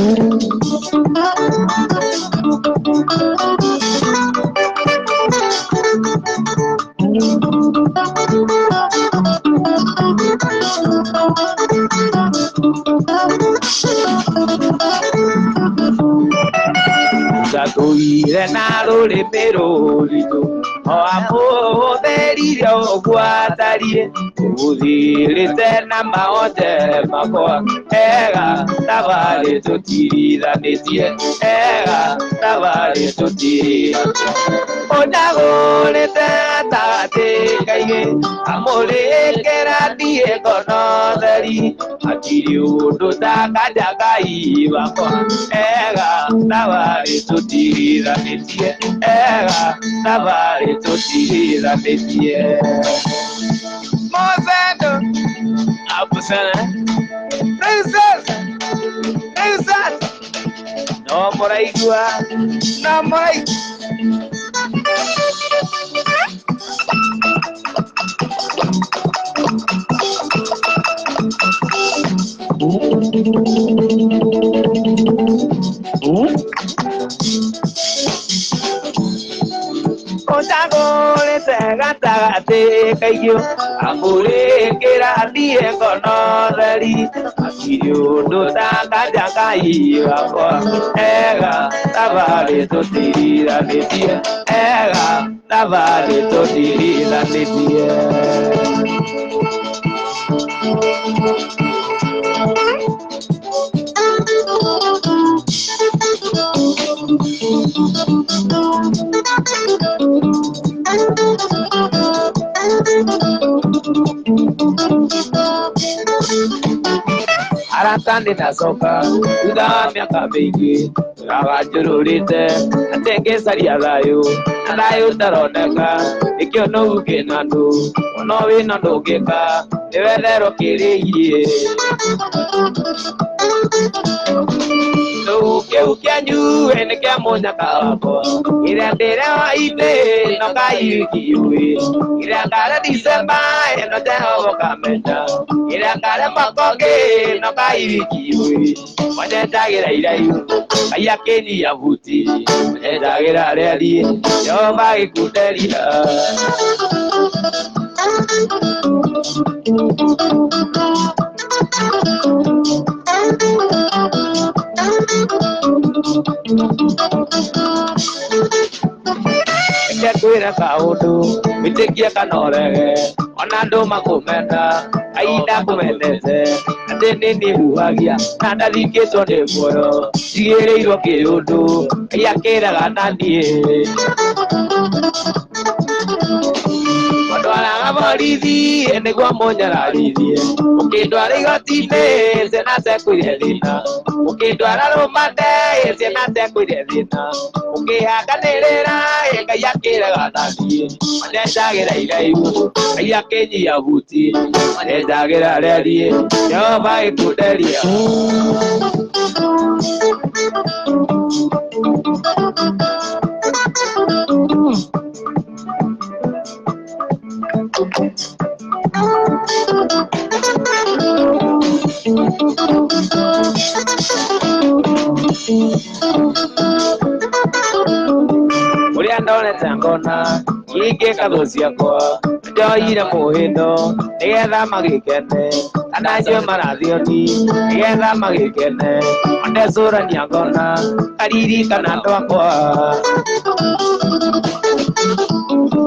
Ndatũire na rũrĩmĩ rũritũ o amũhũthĩrire ũguo atariĩ ũthirĩte na maonje makwa ega thabarĩ tũtirithanĩtie ega thabarĩ tũtirithanĩtie ũcagũrĩte gatagatĩ kaigĩ kamũrĩkĩra thiĩ ngono theri hatirĩ ũndũ tanganja Ngai wakwa ega thabarĩ tũtirithanĩtie ega thabarĩ tũtirithanĩtie. Mozendo Abusana Princess Princess no mũraigua no mũraigua. Ũcagũrĩte gatagatĩ kaigio amũrĩkĩra thiĩ ngono theri akiri ũndũ ta kanja Ngai wakwa ega thabarĩ tũtirithanĩtie ega thabarĩ tũtirithanĩtie. Arata nĩndacoka thutha wa mĩaka mĩingĩ tũraganjũrũrĩte atĩ ngĩcaria thayũ na thayũ ũtaroneka nĩkĩo nũu kĩna ndũ ono wĩna ndũngĩka nĩwetherwo kĩrĩirie Nũu kĩu kĩanyu nĩ kĩa mũnyaka wakwa ĩrĩa ndĩrewa itĩ no kaiwikiũĩ ĩrĩa ngare Disemba ĩno Jehova kamenya ĩrĩa ngare mwaka ũngĩ no kaiwikiũĩ mwenyenjagĩra iraihu Ngai akĩnyia buti mwenyenjagĩra reri Jehova agĩkunderia. Reke ngwĩre kaũndũ wĩtĩkie kana ũrege ona andũ makũmena Ngai ndakũmenete atĩ nĩ niĩ huhagia na ndathingĩtwo nĩ muoyo njigĩrĩirwo kĩũndũ Ngai akĩraga na niĩ Ndwaraga borithi nĩguo mũnyararithie ũkĩndwara igoti-inĩ ciana ciakuire thĩna ũkĩndwara rũmande ciana ciakuire thĩna ũkĩhanganĩrĩra Ngai akĩraga na niĩ manenjagĩra iraihu Ngai akĩnyia buti manenjagĩra reri Jehova agĩkunderia. Ũrĩa ndonete ngona ingĩka thũ ciakwa njoire mũhĩndo nĩgetha magĩkene kana njue marathioni nĩgetha magĩkene ondecũrania ngona karirikana andũ akwa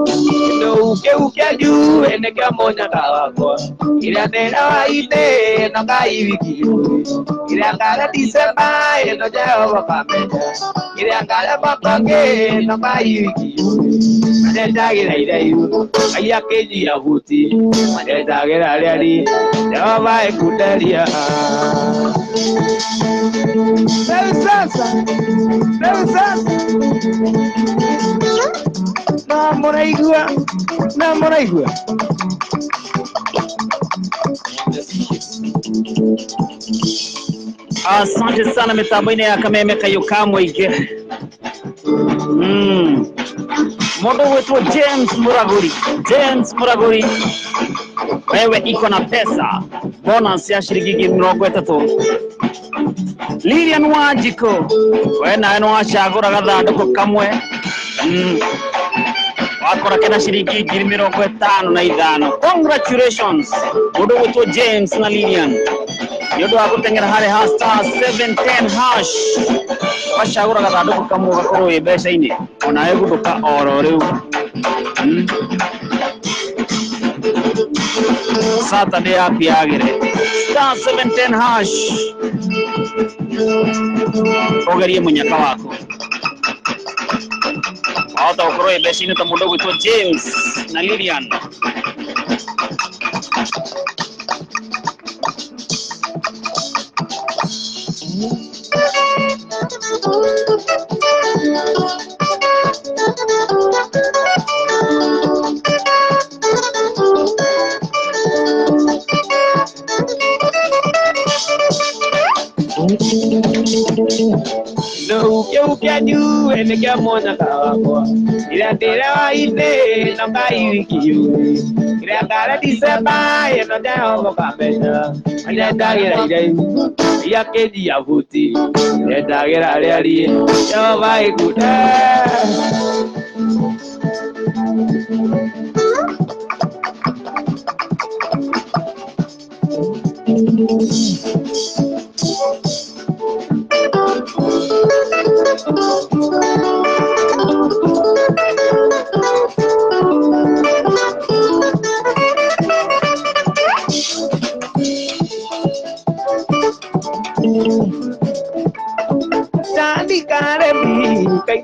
Kĩndũ kĩu kĩanyu nĩkĩo mũnyaka wakwa ĩrĩa ndĩrawa itĩ no kaiwikiũĩ ĩrĩa ngare Disemba ĩno Jehova kamenya ĩrĩa ngare mwaka ũngĩ no kaiwikiũĩ manenjagĩra iraihu Ngai akĩnyia buti manenjagĩra reri Jehova ĩkunderia. Rĩu sasa rĩu sasa na mũraigua na mũraigua. Asante sana mitambo-inĩ ya Kameme Kayũ ka Mũingĩ. Mũndũ gwĩtwo James Muraguri. James Muraguri, wewe iko na pesa bonus ya shilingi 30. Lilian Wanjiko, we nawe nĩ wacagũra gathandũkũ kamwe. Wakora kena shilingi 55,000. Congratulations mũndũ gwĩtwo James na Lilian nĩ ũndũ wa gũteng'era harĩ ha star 710 hash wacagũra gathandũkũ kamwe ũgakorwo wĩ mbeca-inĩ onawe gũthũka oro rĩu. Saturday yaku yagĩre star 710 hash ũgerie mũnyaka waku wahota gũkorwo wĩ mbeca-inĩ ta mũndũ ũgwĩtwo James na Lilian. Nũu kĩu kĩanyu nĩkĩo mũnyaka wakwa ĩrĩa ndĩrewa itĩ no kaiwikiũĩ ĩrĩa ngare Disemba ĩno Jehova kamenya manenjagĩra iraihu Ngai akĩnyia buti manenjagĩra reri Jehova ĩkunde.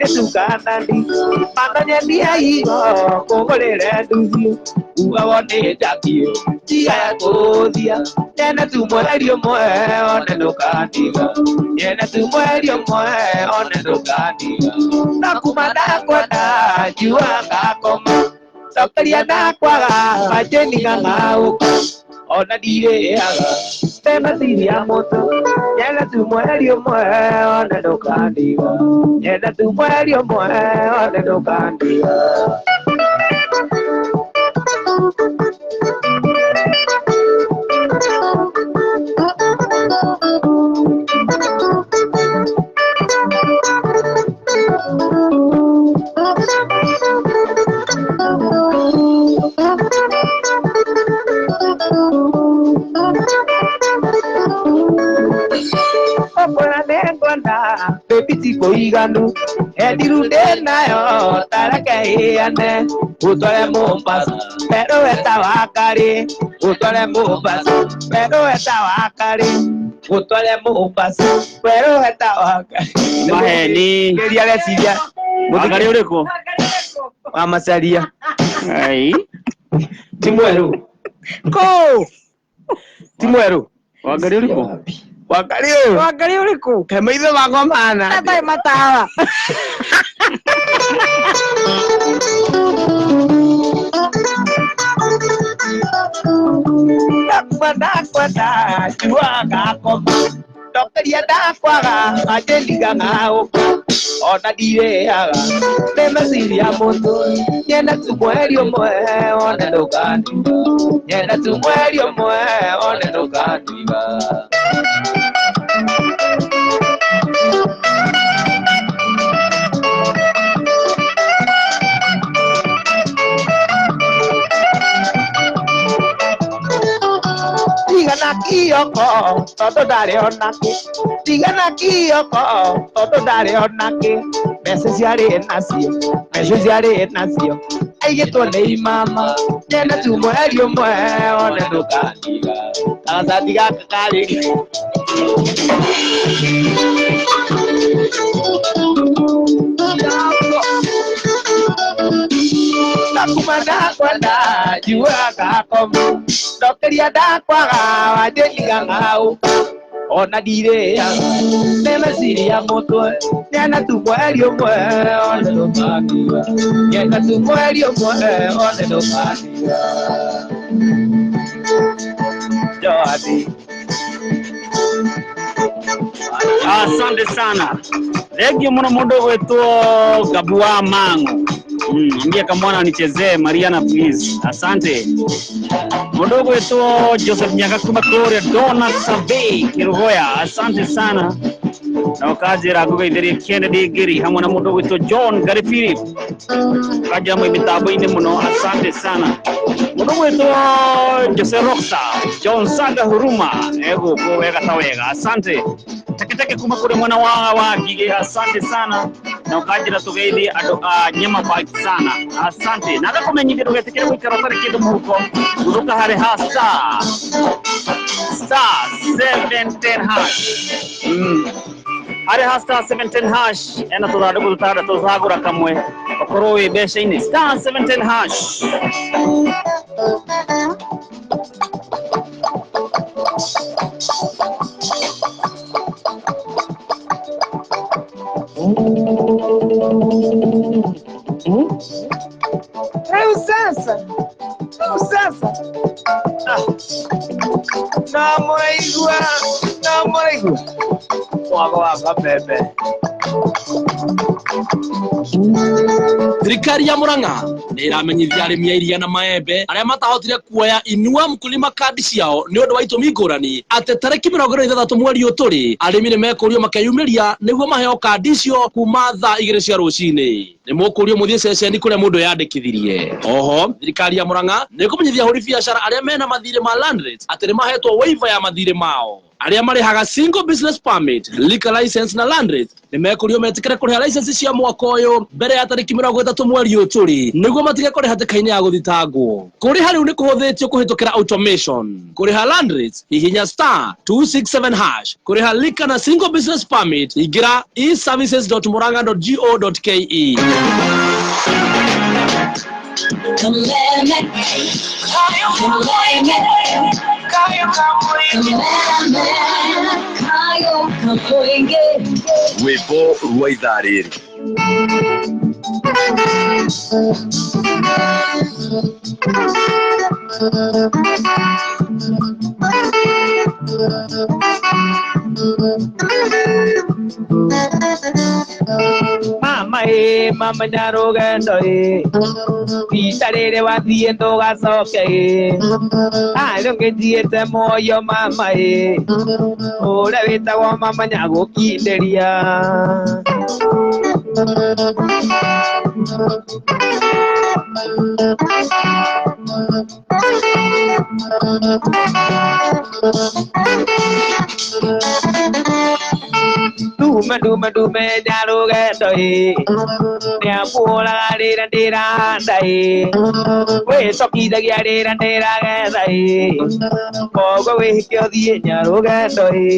Ndetukanani Manonyendia igo Kũgũrĩre nduthi Uga wone njakio Tiga ya kũthia Nyene tu mweri ũmwe One ndũkandiga Nyene tu mweri ũmwe One ndũkandiga Nakuma ndakwenda Njua ngakoma Cokeria ndakwaga Manjeni ng'ang'aũka Ona ndirĩaga Tematiria mũtũ Nyene tu mweri ũmwe One ndũkandiga Nyene tu mweri ũmwe One ndũkandiga Okwera nĩngwenda baby ti kũiganu endiru ndĩnayo tareke ĩane ũtware Mombasa werũ weta wa karĩ ũtware Mombasa werũ weta wa karĩ ũtware Mombasa werũ weta wa karĩ Maheni. Kĩria reciria Wangari ũrĩkũ? Wa Macharia. Ai. Ti mwerũ. Kũ? Ti mwerũ. Wangari ũrĩkũ? Wangari ũyũ. Wangari ũrĩkũ? He maitho makwa mahana. Atarĩ matawa. Ndakwenda ndakwenda njua ngakoma ndokeria ndakwaga manjĩndiga ng'aũka ona ndirĩaga nĩ meciria mũtũ nyenda tu mweri ũmwe one ndũkandiga nyenda tu mweri ũmwe one ndũkandiga. Tigana kioko tondũ ndarĩ onakĩ tigana kioko tondũ ndarĩ onakĩ mbeca ciarĩ nacio mbeca ciarĩ nacio aigĩtwo nĩ imama nyenda tu mweri ũmwe one ndũkandiga karatathi gaka karĩ Nakuma ndakwenda njua ngakoma ndokeria ndakwaga wanjĩndiga ng'aũka ona ndirĩaga nĩ meciria mũtwe nyenda tu mweri ũmwe one ndũkandiga nyenda tu mweri ũmwe one ndũkandiga Joadi. Asante sana. Thank you muno mundu gwitwo Gabu wa Mango. Ambia kamwana nichezee Mariana please. Asante. Mundu gwitwo Joseph Nyaga kuma kuria Dona Survey Kirugoya. Asante sana. Na ukanjĩra ngũgeithĩrie Kennedy Ngiri hamwe na mũndũ ũgwĩtwo John Gary Philip. Ũkanjĩra mwĩ mĩtambo-inĩ mũno, asante sana. Mũndũ ũgwĩtwo Jose Rockstar, John Saga Huruma egũkũ wega ta wega, asante. Teketeke kuma kũrĩ mwena wa Ngigĩ, asante sana. Na ũkanjĩra tũgeithie andũ a Nyama Bike sana, asante. Na ngakũmenyithia ndũgetĩkĩre gũikara ũtarĩ kĩndũ mũhuko, guthũka harĩ ha star star 710 hash. Harĩ ha star 710 hash ena tũthandũkũ tũtandatũ ũcagũra kamwe ũkorwo wĩ mbeca-inĩ star 710 hash. Rĩu sasa, rĩu sasa. Ah. No mũraigua, no mũraigua. Mwago wa kameme. Thirikari ya Murang'a nĩ ĩramenyithia arĩmi a iria na maembe arĩa matahotire kuoya Inua Mkulima kandi ciao nĩ ũndũ wa itũmi ngũrani atĩ tarĩki 26 mweri ũyũ tũrĩ arĩmi nĩ mekũrio makeyumĩria nĩguo maheo kandi icio kuma thaa 2 cia rũcinĩ. Nĩ mũkũrio mũthiĩ ceceni kũrĩa mũndũ yandĩkithirie. Oho thirikari ya Murang'a nĩ ĩkũmenyithia ahũri biacara arĩa mena mathirĩ ma land rates atĩ nĩ mahetwo waiver ya mathirĩ mao. Arĩa marĩhaga single business permit, liquor license na land rates nĩ mekũrio metĩkĩre kũrĩha license cia mwaka ũyũ mbere ya tarĩki 30 mweri ũyũ tũrĩ nĩguo matige kũrĩha hatĩka-inĩ ya gũthitangwo. Kũrĩha rĩu nĩ kũhũthĩtio kũhĩtũkĩra automation. Kũrĩha land rates hihinya star 267 hash. Kũrĩha liquor na single business permit ingĩra eservices.murang'a.go.ke. Kameme, kameme, kameme, kayo kamũingĩ. Rwĩmbo rwa ithaa rĩrĩ. Mama ĩ mama nyarũgendo ĩ rita rĩrĩ wathiĩ ndũgacoke ĩ arĩ ũngĩnjiĩte muoyo mama ĩ ũrĩa wĩtagwo mama nyagũkindĩria. Ndume ndume ndume nyarũgendo ĩ nĩamũraga rĩrĩa ndĩrahanda ĩ wĩcokithagia rĩrĩa ndĩragetha ĩ koguo wĩhĩke ũthiĩ nyarũgendo ĩ.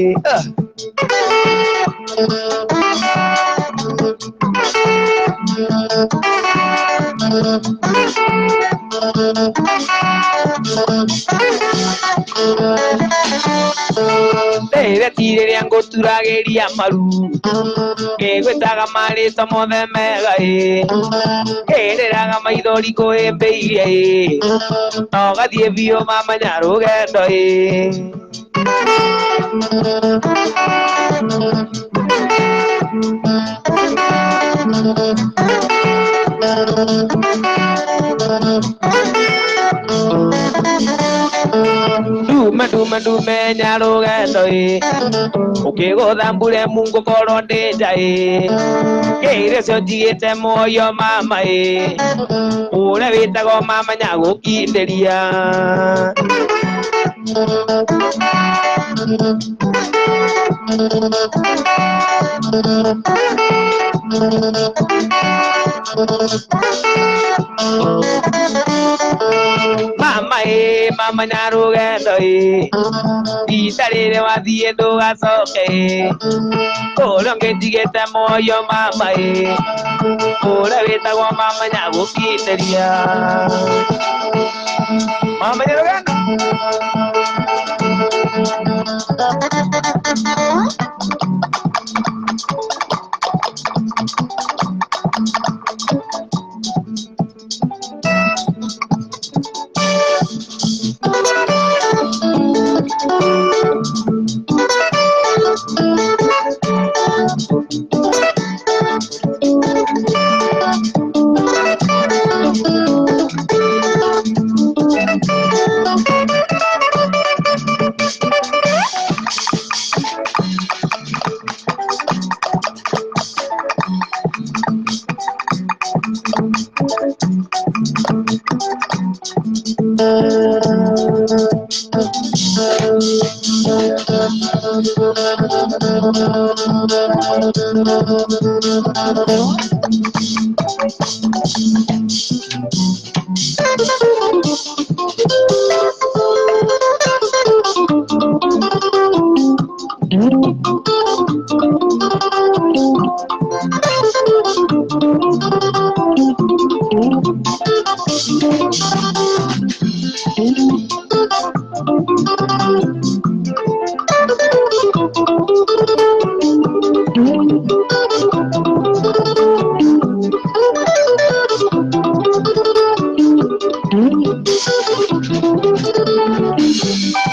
Rĩrĩa ti rĩrĩa ngũturagĩria maru ngĩgwĩtaga marĩtwa mothe mega ĩ ngĩrĩraga maithori ngũhĩmbĩirie ĩ no gathiĩ biũ mama nyarũgendo ĩ. Ndume ndume ndume nyarũgendo ĩ ũkĩgũtha mbure mungu korwo ndĩ nja ĩ kĩire cio njigĩte muoyo mama ĩ ũrĩa wĩtagwo mama nyagũkindĩria. Mama ĩ mama nyarũgendo ĩ rita rĩrĩ wathiĩ ndũgacoke ĩ ũrĩa ũngĩ njigĩte muoyo mama ĩ ũrĩa wĩtagwo mama nyagũkindĩria. Mama nyarũgendo.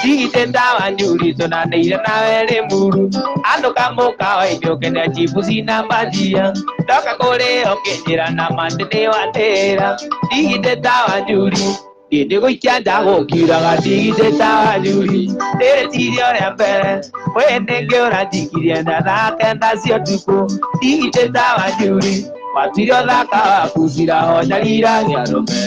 Tigite ndawa njuri tunaneire nawe rĩ muru andũ kamũkawa-inĩ ũkenia chibuci na bajia ndoka kũrĩ ũkĩnjĩra na mati nĩ watĩra tigite ndawa njuri ndĩ gũikia nja gũkiuraga tigite ndawa njuri ndĩrĩciria ũrĩa mbere wĩ nĩngĩ ũranjikirie ndatha kenda cia ũtukũ tigite ndawa njuri watuire ũthaka waku ciraho nyarira arũme.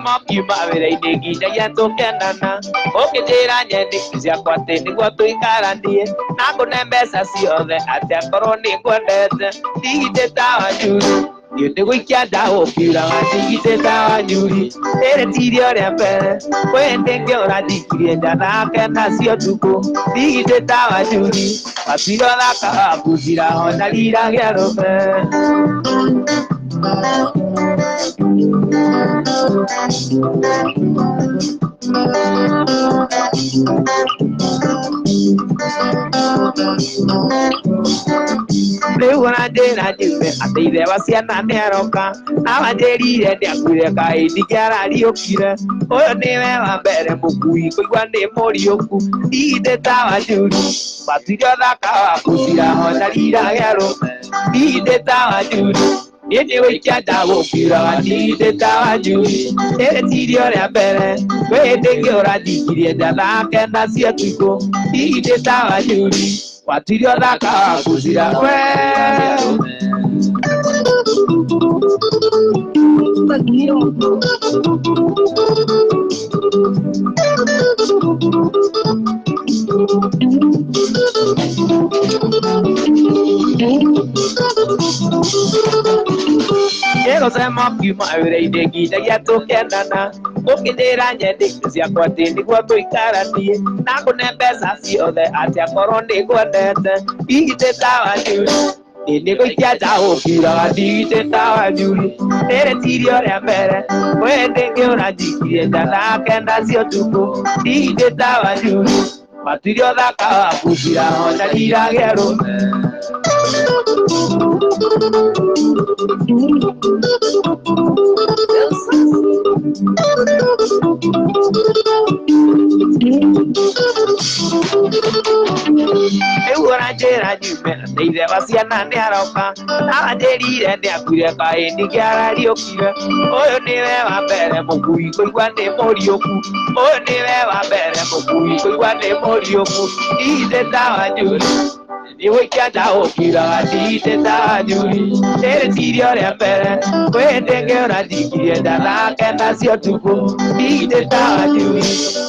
Ĩgũcema ũkiuma wĩra-inĩ nginyagia tũkenana ũkĩnjĩra nyeni ciakwa atĩ nĩguo tũikaranie na ngũne mbeca ciothe atĩ akorwo nĩ ngwendete ndigithĩ ta wanjuri niĩ nĩ gũikia ndagũkiuraga ndigithĩ ta wanjuri ĩrĩ tirio rĩa mbere kwĩ hĩndĩ ĩngĩ ũranjikirie nja ndakena cio tukũ ndigithĩ ta wanjuri watuire ũthaka waku cirahona riragia rũme. Rĩu ũranjĩra njume atĩ ithe wa ciana nĩ aroka na wanjĩrire nĩ akuire kaĩ ningĩ arariũkire ũyũ nĩwe wa mbere mũkui kũigua nĩ mũriũku ndigithĩ ta wanjuri watuire ũthaka waku cirahona riragia rũme ndigithĩ ta wanjuri niĩ nĩ gũikia ndagũkiuraga ndigithĩ ta wanjuri ĩrĩ tirio rĩa mbere kwĩ hĩndĩ ĩngĩ ũranjikirie nja ndakena cio tukũ ndigithĩ ta wanjuri watuire ũthaka waku cira we. Ĩgũcema ũkiuma wĩra-inĩ nginyagia tũkenana ũkĩnjĩra nyeni ciakwa atĩ nĩguo tũikaranie na ngũne mbeca ciothe atĩ akorwo nĩ ngwendete ndigithĩ ta wanjuri niĩ nĩ gũikia ndagũkiuraga ndigithĩ ta wanjuri rĩrĩ tirio rĩa mbere kwĩ hĩndĩ ĩngĩ ũranjikirie nja ndakena cio tukũ ndigithĩ ta wanjuri watuire ũthaka waku cirahona riragia rũme. Rĩu ũranjĩra njume atĩ ithe wa ciana nĩ aroka na wanjĩrire nĩ akuire kaĩ ningĩ arariũkire ũyũ nĩwe wa mbere mũkui kũigua nĩ mũriũku ũyũ nĩwe wa mbere mũkui kũigua nĩ mũriũku ndigithĩ ta wanjuri nĩ gũikia ndagũkiuraga ndigithĩ ta wanjuri rĩrĩ tirio rĩa mbere kwĩ hĩndĩ ĩngĩ ũranjikirie nja ndakena cio tukũ ndigithĩ ta wanjuri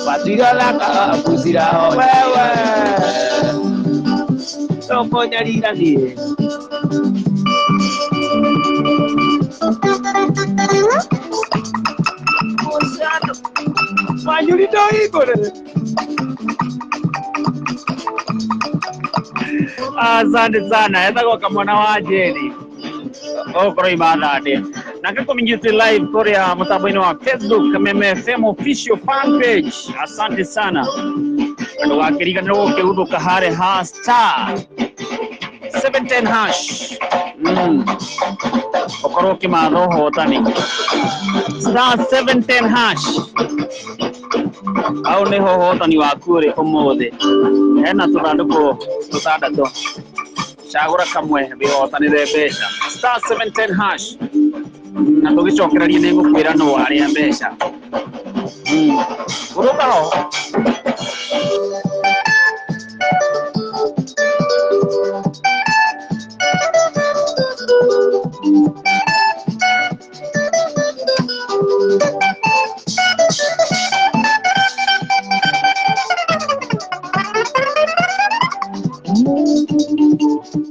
watuire ũthaka waku ciraho wewe tũkũnyarira niĩ. Wanjuri ndohingũre. Asante sana etagwo kamwana wa Njeri okorwo imathandĩ nake kũminyĩte live kũrĩa mũtambo-inĩ wa Facebook Kameme FM official fan page. Asante sana ndũgakĩriganĩrwo gũkĩguthũka harĩa ha star 710 hash ũkorwo ũkĩmatha ũhotani star 710 hash hau nĩho ũhotani waku ũrĩ ũmũthĩ hena tũthandũkũ tũtandatũ cagũra kamwe wĩhotanĩre mbeca star 710 hash na tũgĩcokererie nĩ ngũkwĩra nũ warĩa mbeca gũthũka ho.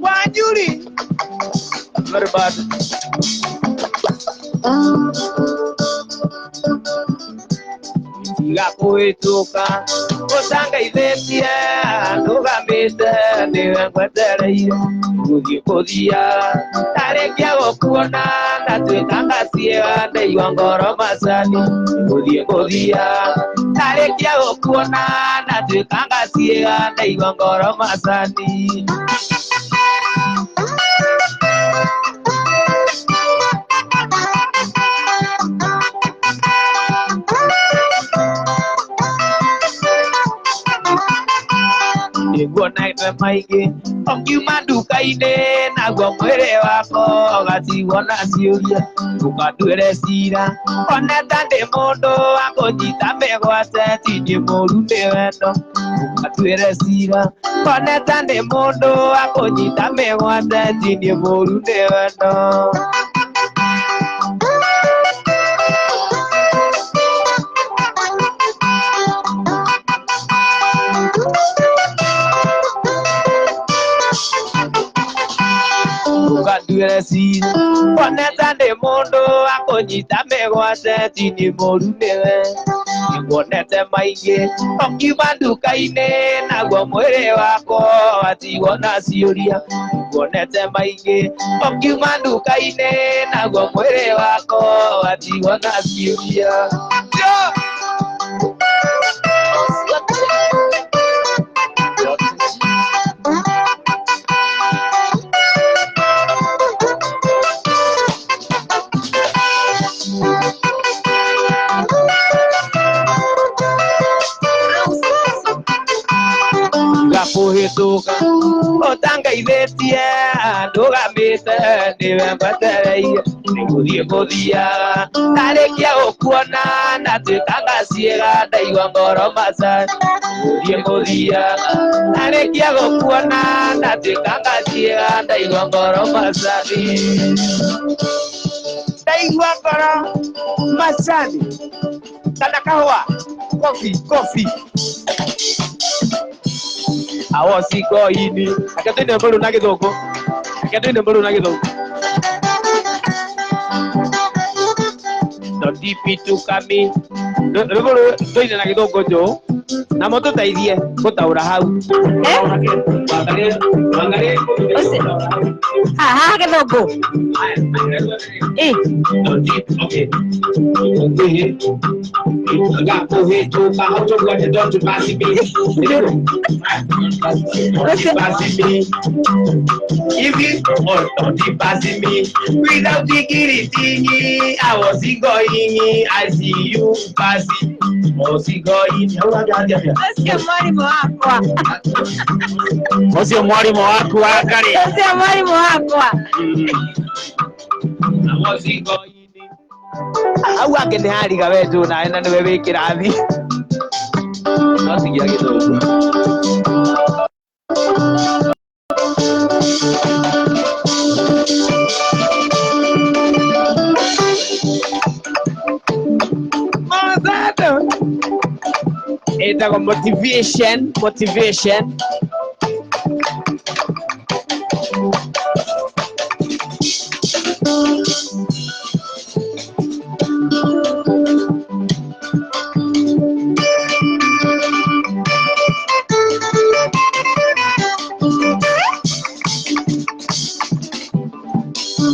Wanjuri very bad. Tiga kũhĩtũka ũtangeithĩtie ndũgamĩte nĩwe ngwetereire gũthiĩ kũthia ndarĩkia gũkuona ndatuĩka ngaciĩga ndaigua ngoro macani gũthiĩ kũthia ndarĩkia gũkuona ndatuĩka ngaciĩga ndaigua ngoro macani. Nĩguo naitwe maingĩ ũkiuma nduka-inĩ naguo mwĩrĩ wakwa ũgatigwo na ciũria ndũkanduĩre cira ona ta ndĩ mũndũ wa kũnyita mĩgwate ti niĩ mũru nĩ wendo ndũkanduĩre cira ona ta ndĩ mũndũ wa kũnyita mĩgwate ti niĩ mũru nĩ wendo. meciria Wonete ndĩ mũndũ wa kũnyita mĩgwate ti nĩ mũru nĩwe Nĩnguonete maingĩ ũkiuma nduka-inĩ naguo mwĩrĩ wakwa watigwo na ciũria Nĩnguonete maingĩ ũkiuma nduka-inĩ naguo mwĩrĩ wakwa watigwo na ciũria Ngakũhĩtũka ũtangeithĩtie ndũgamĩte nĩwe ngwetereire nĩgũthiĩ ngũthiaga ndarĩkia gũkuona natuĩkanga ciĩga ndaigua ngoro macani gũthiĩ ngũthiaga ndarĩkia gũkuona natuĩkanga ciĩga ndaigua ngoro macani ndaigua ngoro macani kana kahũa coffee coffee awosikoini akatwine mburu na githungu akatwine mburu na githungu tondipĩtũkami rwĩmbo rũrũ tũine na gĩthũngũ njũ na mũtũteithie gũtaũra hau haha gĩthũngũ Without dignity, I was going, I see you passing. Ũcio mwarimũ wakwa. Ũcio mwarimũ waku wa karĩ. Ũcio mwarimũ wakwa. Hau angĩ nĩ hariga we njũ nawe na nĩwe wĩ kĩrathi. No tigia gĩthũngũ. Mother. Ĩtagwo motivation, motivation.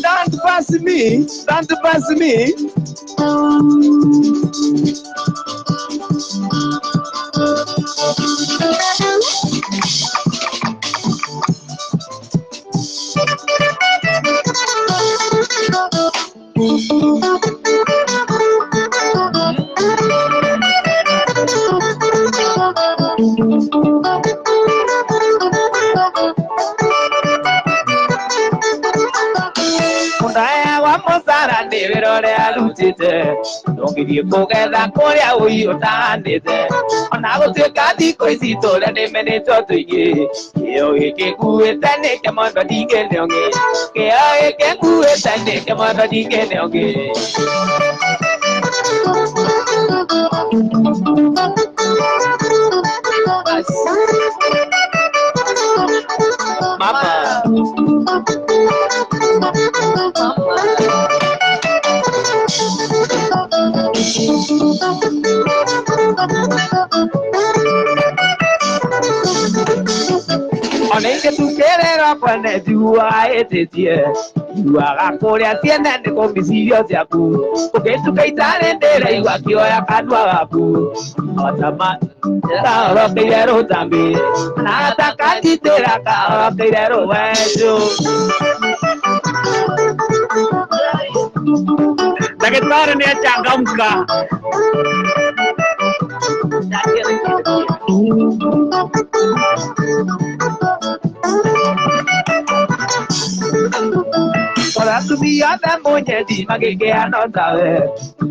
Don't pass me, don't pass me. Mũndaya wa mũcara nĩ wĩra ũrĩa arutĩte ndũngĩthiĩ kũgetha kũrĩa ũi ũtahandĩte ona gũtuĩka thikũ ici tũrĩa nĩmenĩtwo tũingĩ kĩo gĩkĩ nguĩte nĩ kĩmondo ndingĩne ũngĩ kĩo gĩkĩ nguĩte nĩ kĩmondo ndingĩne ũngĩ Mama. Ona ingĩtukĩrĩrwo kwene njiguaga ĩtĩtie iguaga kũrĩa ciene nĩ kũmicirio ciaku ũngĩtuka itarĩ ndĩraigua kĩoya kanua gaku otama kahorokeire rũtambi na atakanditĩra kahorokeire rũwenju Ndagĩtarĩ nĩ achangamka. Ora atumia othe mũnyendi magĩkĩa no tawe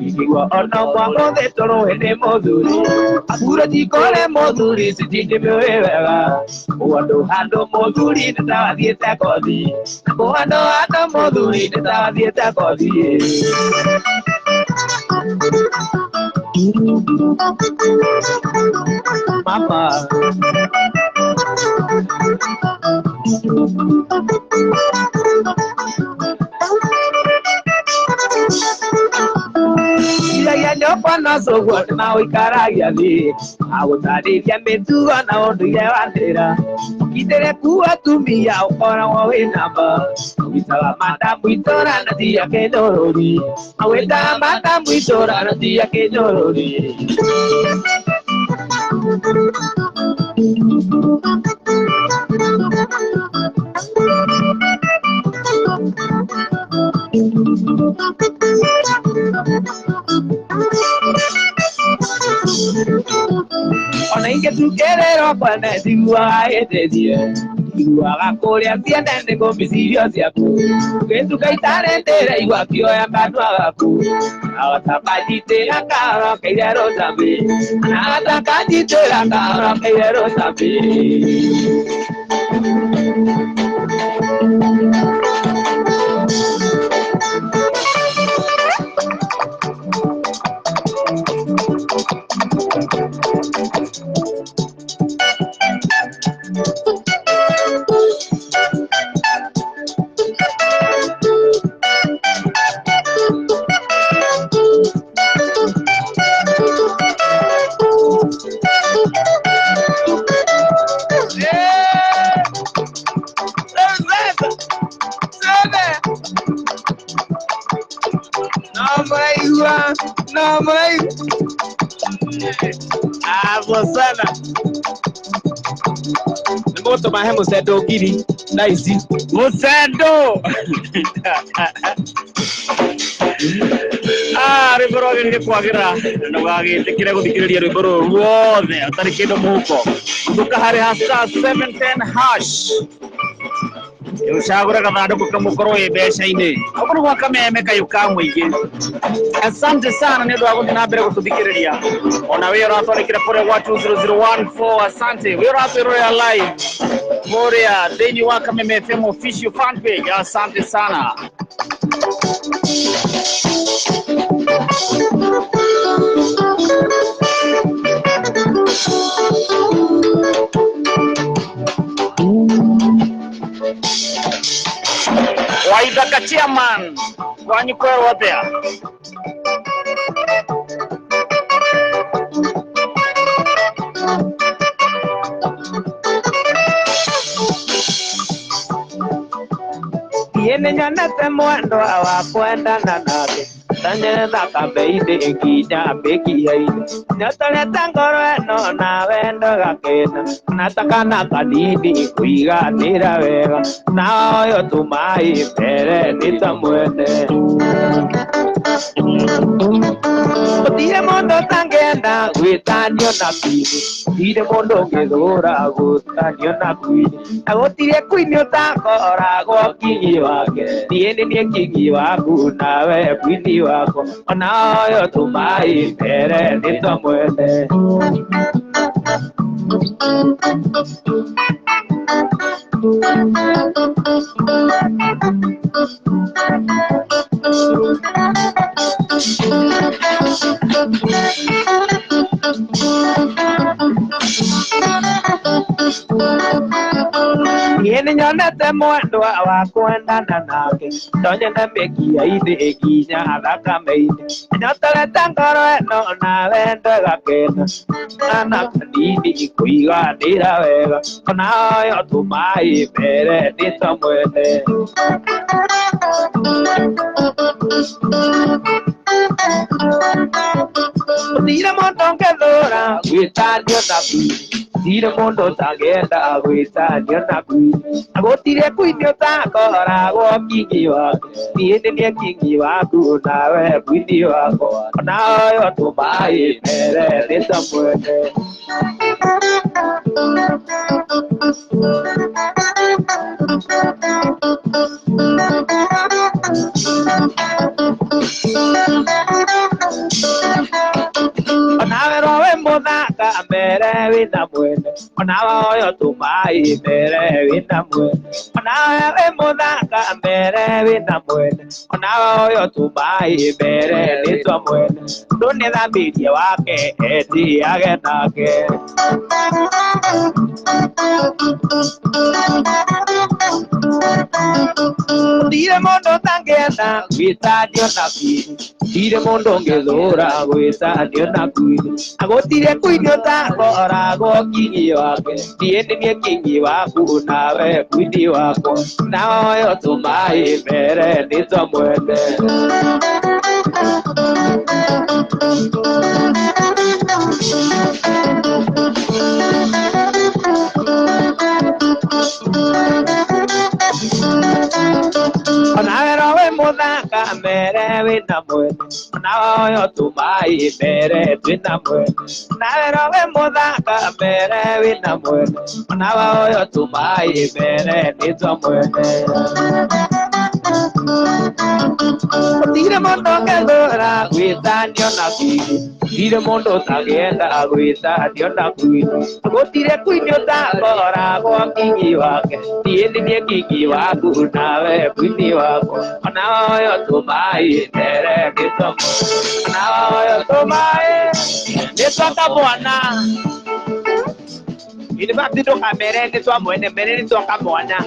ingĩigua ona ũmwe mũthĩ tũrũĩ nĩ mũthuri ahurũ jikore mũthuri citindĩmĩũĩ wega ũndũ handũ mũthuri nĩ ta wathiĩte kothi ũndũ handũ mũthuri nĩ ta wathiĩte kothi Mama. Nyũkwa na cũguo nĩmaũikaragia thĩ agũtarĩria mĩtugo na ũndũire wa ndĩra ũkindĩre kuo atumia ũkoragwo wĩ namba ũgitaga madamu itũra na ti a kĩnyũrũri awĩtaga madamu itũra na ti a kĩnyũrũri. Ona ingĩtukĩrĩrwo kwene ndiguaga hĩndĩtie iguaga kũrĩa ciene nĩ kũmicirio ciaku ngĩtuka itarĩ ndĩraigua kĩoya kanua gaku awatakajitĩra kahoro keire rũtambi awatakajitĩra kahoro keire rũtambi. No muraigua hapo sana nĩ mũgũtũma he mũcendo ngiri thaa ici mũcendo. Ah, rwĩmbo rwagĩrĩire kwagĩra na ndũgagĩtĩkĩre gũthikĩrĩria rwĩmbo rũrũ ruothe ũtarĩ kĩndũ mũhuko. Thũka harĩ ha star 710 hash ucagũre gathandũkũ kamwe ũkorwo wĩ mbeca-inĩ ũguo nĩ gwa kameme kayũ ka mũingĩ. Asante sana nĩ ũndũ wa gũthiĩ na mbere gũtũthikĩrĩria ona wĩ ũratwandĩkĩra kũrĩa gwa 20014 asante wĩ ũratwĩrorera live kũrĩa thĩinĩ wa Kameme FM official fan page asante sana. Waithaka chairman kwanyu kwerwo atia? Niĩ nĩnyonete mwendwa wa kwendana nake tanyetha kambeinĩ nginya mĩkiha-inĩ nyotorete ngoro ĩno na wendo gakena natakana kanini kũiganĩra wega na ũyũ tũmaĩ mbere nĩ ta mwene gũtirĩ mũndũ ũtangĩenda gwĩtanio na kwini gũtirĩ mũndũ ũngĩthũra gũtanio na kwini na gũtirĩ kwini ũtakoragwo kingi wake niĩ nĩ niĩ kingi waku nawe kwini wakwa ona ũyũ tũmaĩ mbere nĩ ta mwene. Niĩ nĩnyonete mwendwa wa kwendana nake tonyene mĩkiha-inĩ nginya thakame-inĩ nyotorete ngoro ĩno na wendo ĩgakena na kanini kũiganĩra wega ona ũyũ tũmaĩ mbere nĩ ta mwene. Gũtirĩ mũndũ ũngĩthũra gwĩtanio na kwini gũtirĩ mũndũ ũtangĩenda gwĩtanio na kwini na gũtirĩ kwini ũtakoragwo kingi wake niĩ nĩ niĩ kingi waku nawe kwini wakwa ona ũyũ tũmaĩ mbere nĩ ta mwene. Onawe rowe mũthaka mbere wĩna mwene onawe ũyũ tũmaĩ mbere wĩna mwene onawe wĩ mũthaka mbere wĩna mwene onawe ũyũ tũmaĩ mbere nĩ twa mwene ndũ nĩ thambirie wake etiage nake. Gũtirĩ mũndũ ũtangĩenda gwĩtanio na kwini Gũtirĩ mũndũ ũngĩthũra gwĩtanio na kwini. Na gũtirĩ kwini ũtakoragwo kingi wake. Niĩ nĩ niĩ kingi waku nawe kwini wakwa. Na ũyũ tũmaĩ mbere nĩ twamwende. Onawe rowe mũthaka mere wĩna mwene. Onawe ũyũ tũmaĩ mbere twĩna mwene. Onawe rowe mũthaka mere wĩna mwene. Onawe ũyũ tũmaĩ mbere nĩ twamwene. Gũtirĩ mũndũ ũngĩthũra gwĩtanio na kwini. Gũtirĩ mũndũ ũtangĩenda gwĩtanio na kwini. Gũtirĩ kwini ũtakoragwo kingi wake. Niĩ nĩ niĩ kingi waku nawe kwini wakwa. Onawe ũyũ tũmaĩ mbere nĩ twamwene. Onawe ũyũ tũmaĩ nĩ twakamwana. In fact, nĩ mbere nĩ twamwene, mbere nĩ twakamwana.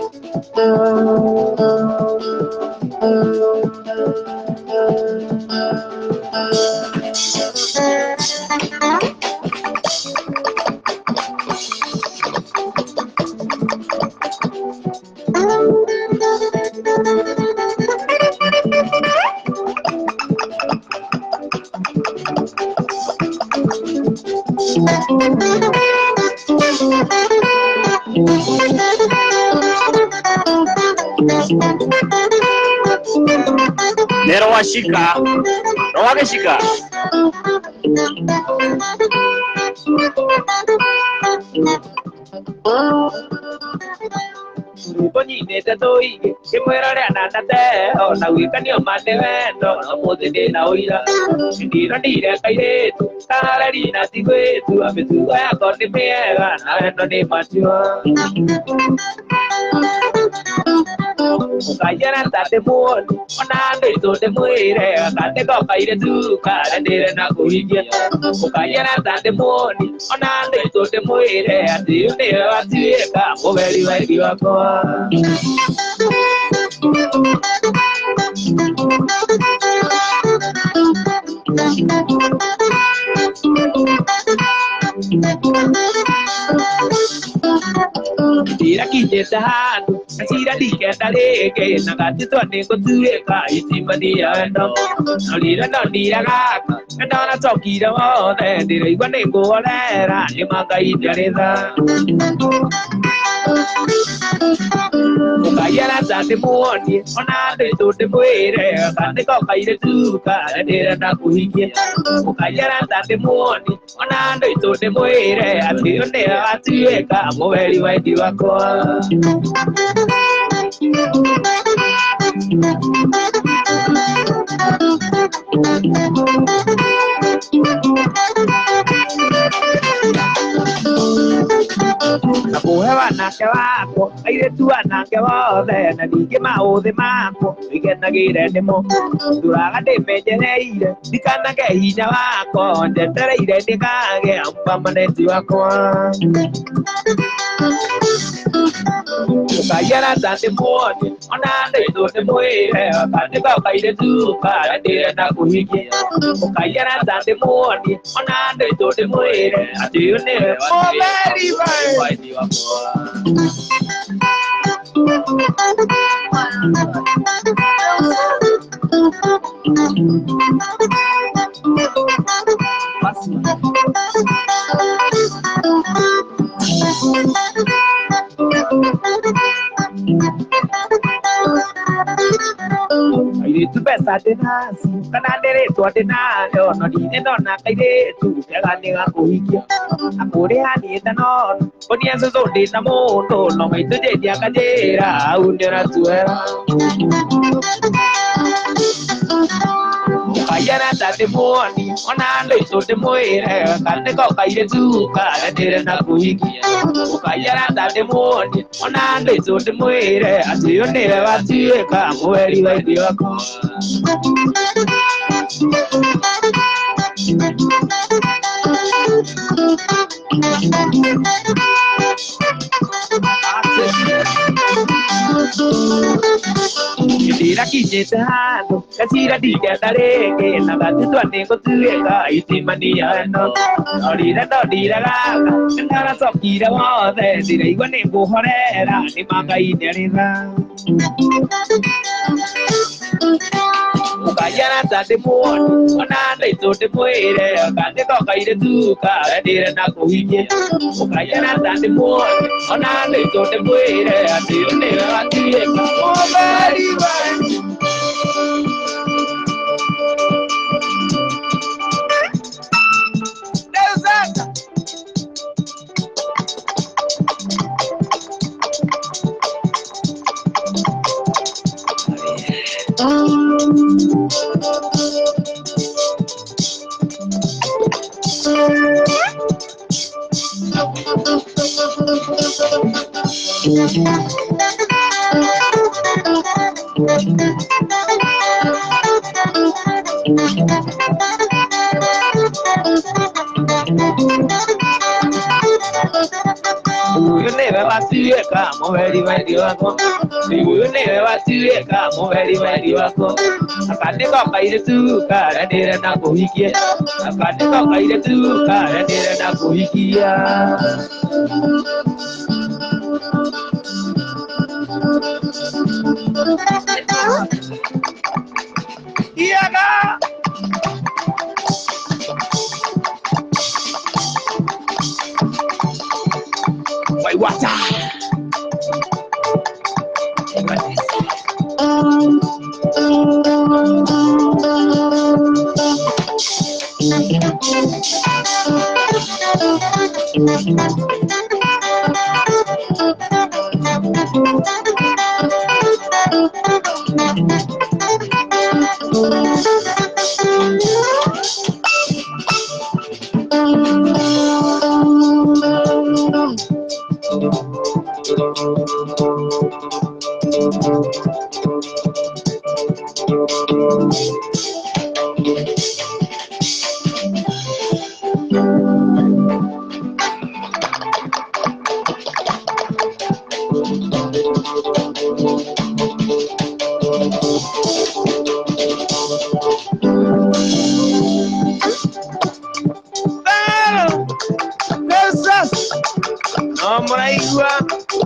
Nero washika. Rowagĩcika. Rwĩmbo nyinĩte tũige ngĩmwĩra ũrĩa ndanate ona gwĩka nĩo mane wendo no mũthĩ ndĩna ũira ndĩronire kairĩtu kareri na ti gwĩtua mĩtugo yako nĩ mĩega na wendo nĩ matua ũkanjĩra ta ndĩmuone ona andũ aitũ ndĩmwĩre gakatĩko kairĩtu karĩa ndĩrenda kũhikia ũkanjĩra ta ndĩmuone ona andũ aitũ ndĩmwĩre atĩ ũyũ nĩwe watuĩka mũgeri wendi wakwa. Ndĩrakinyĩte handũ ngacira ndikenda rĩngĩ na ngatitwo nĩ ngũtuĩka itimania wendo no rĩrĩa ndonire gaka ndona cokire wothe ndĩraigua nĩ ngũhorera nĩ ma Ngai ndarĩ tha. Ũkaiara ta ndĩmuonie ona andũ aitũ ndĩmwĩre gakatĩko kairĩtu karĩa ndĩrenda kũhikia. Ũkaiara ta ndĩmuonie ona andũ aitũ ndĩmwĩre atĩ ũyũ nĩwe watuĩka mũgeri wendi wakwa. Na kũhe wanake wakwa airĩtu anake wothe na ningĩ maũthĩ makwa nĩngenagĩre nĩmo ndũraga ndĩmenyereire ndikanage hinya wakwa njetereire ndĩkagĩa permanent wakwa. Ũkaiara ta ndĩmuonie ona andũ aitũ ndĩmwĩre gakatĩko kairĩtu karĩa ndĩrenda kũhikia. Ũkaiara ta ndĩmuonie ona andũ aitũ ndĩmwĩre atĩ ũyũ nĩwe mũgeri wendi wakwa. Airĩtu mbeca ndĩnacio kana ndĩrĩtwo ndĩnayo no ndirĩ ndona kairĩtu kega nĩ gakũhikia akũrĩha niĩ ndanona ngonia cũcũ ndĩna mũndũ no maitũ njendia akanjĩra hau nĩ ũratuera. Ũkaiara ta ndĩmuonie ona andũ aitũ ndĩmwĩre gakatĩko kairĩtu karĩa ndĩrenda kũhikia. Ũkaiara ta ndĩmuonie ona andũ aitũ ndĩmwĩre atĩ ũyũ nĩwe watuĩka mũgeri wendi wakwa. Ndĩra Gakinyĩte handũ gacira ndingĩenda rĩngĩ na gatutua nĩngũtuĩka itimania ĩno ndorire ndorire gaka nĩkaracokire wothe ndĩraigua nĩngũhorera nĩ ma Ngai nĩarĩ tha. Ũkaiara ta ndĩmuone ona ndaitũ ndĩmwĩre kandĩko kairĩtu karendire na kũhikia. Ũkaiara ta ndĩmuone ona ndaitũ ndĩmwĩre atĩ ũyũ nĩwe watuĩka mũtheri wa. Ũyũ nĩwe watuĩka mũheri wendi wakwa, ũyũ nĩwe watuĩka mũheri wendi wakwa, akandĩko kairĩtu karendire na kũhikia, akandĩko kairĩtu karendire na kũhikia. Iaga. Waiwata. No mũraigua,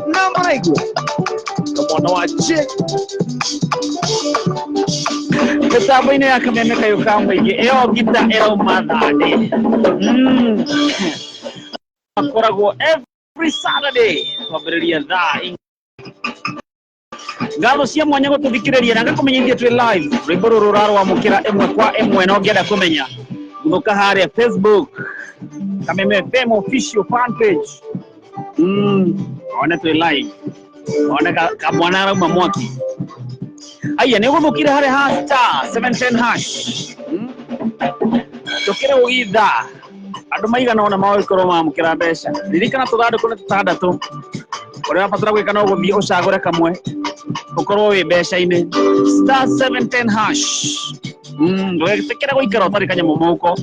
no mũraigua kamwana wa J Mĩtambo-inĩ ya Kameme kayũ ka mũingĩ ĩyo ngita ĩrauma thandĩ. Akoragwo every Saturday kwambĩrĩria thaa ngatho cia mwanya gũtũthikĩrĩria na ngakũmenyithia twĩ live rwĩmbo rũrũ rũrarwamũkĩra ĩmwe kwa ĩmwe na ũngĩenda kũmenya guthũka harĩa Facebook Kameme FM official fan page. One twĩ live one kamwana arauma mwaki. Aya nĩ ũgũthũkire harĩa ha star 710 hash. Tũkĩrĩ ũgitha andũ maigana ũna magũkorwo mamũkĩra mbeca. Ririkana tũthandũkũ nĩ tũtandatũ, ũrĩa ũrabatara gwĩka no gũthiĩ ũcagũre kamwe ũkorwo wĩ mbeca-inĩ. Star 710 hash. Ndũgetĩkĩre gũikara ũtarĩ kanyamũ mũhuko,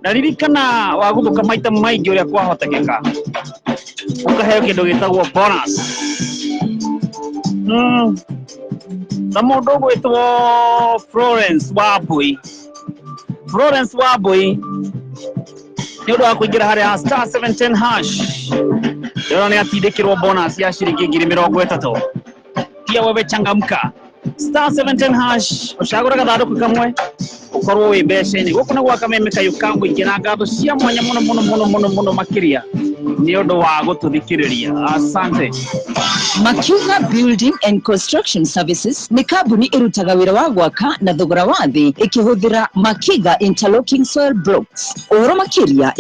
na ririkana wagũthũka maita maingĩ ũrĩa kwahotekeka ũkaheo kĩndũ gĩtagwo bonus. Ta mũndũ ũgwĩtwo Florence Wambui, Florence Wambui nĩ ũndũ wa kũingĩra harĩa star 710 hash ndĩrona nĩ atindĩkĩrwo bonus ya ciringi 30,000. Pia wewe changamka, star 710 hash, ũcagũre gathandũkũ kamwe ũkorwo wĩ mbeca-inĩ. Gũkũ nĩ gwa Kameme kayũ ka mũingĩ na ngatho cia mwanya mũno mũno mũno mũno mũno makĩria nĩ ũndũ wa gũtũthikĩrĩria. Asante. Makiuga Building and Construction Services nĩ kambuni ĩrutaga wĩra wa gwaka na thogora wa thĩ ĩkĩhũthĩra Makiga Interlocking Soil Blocks. Ũhoro makĩria.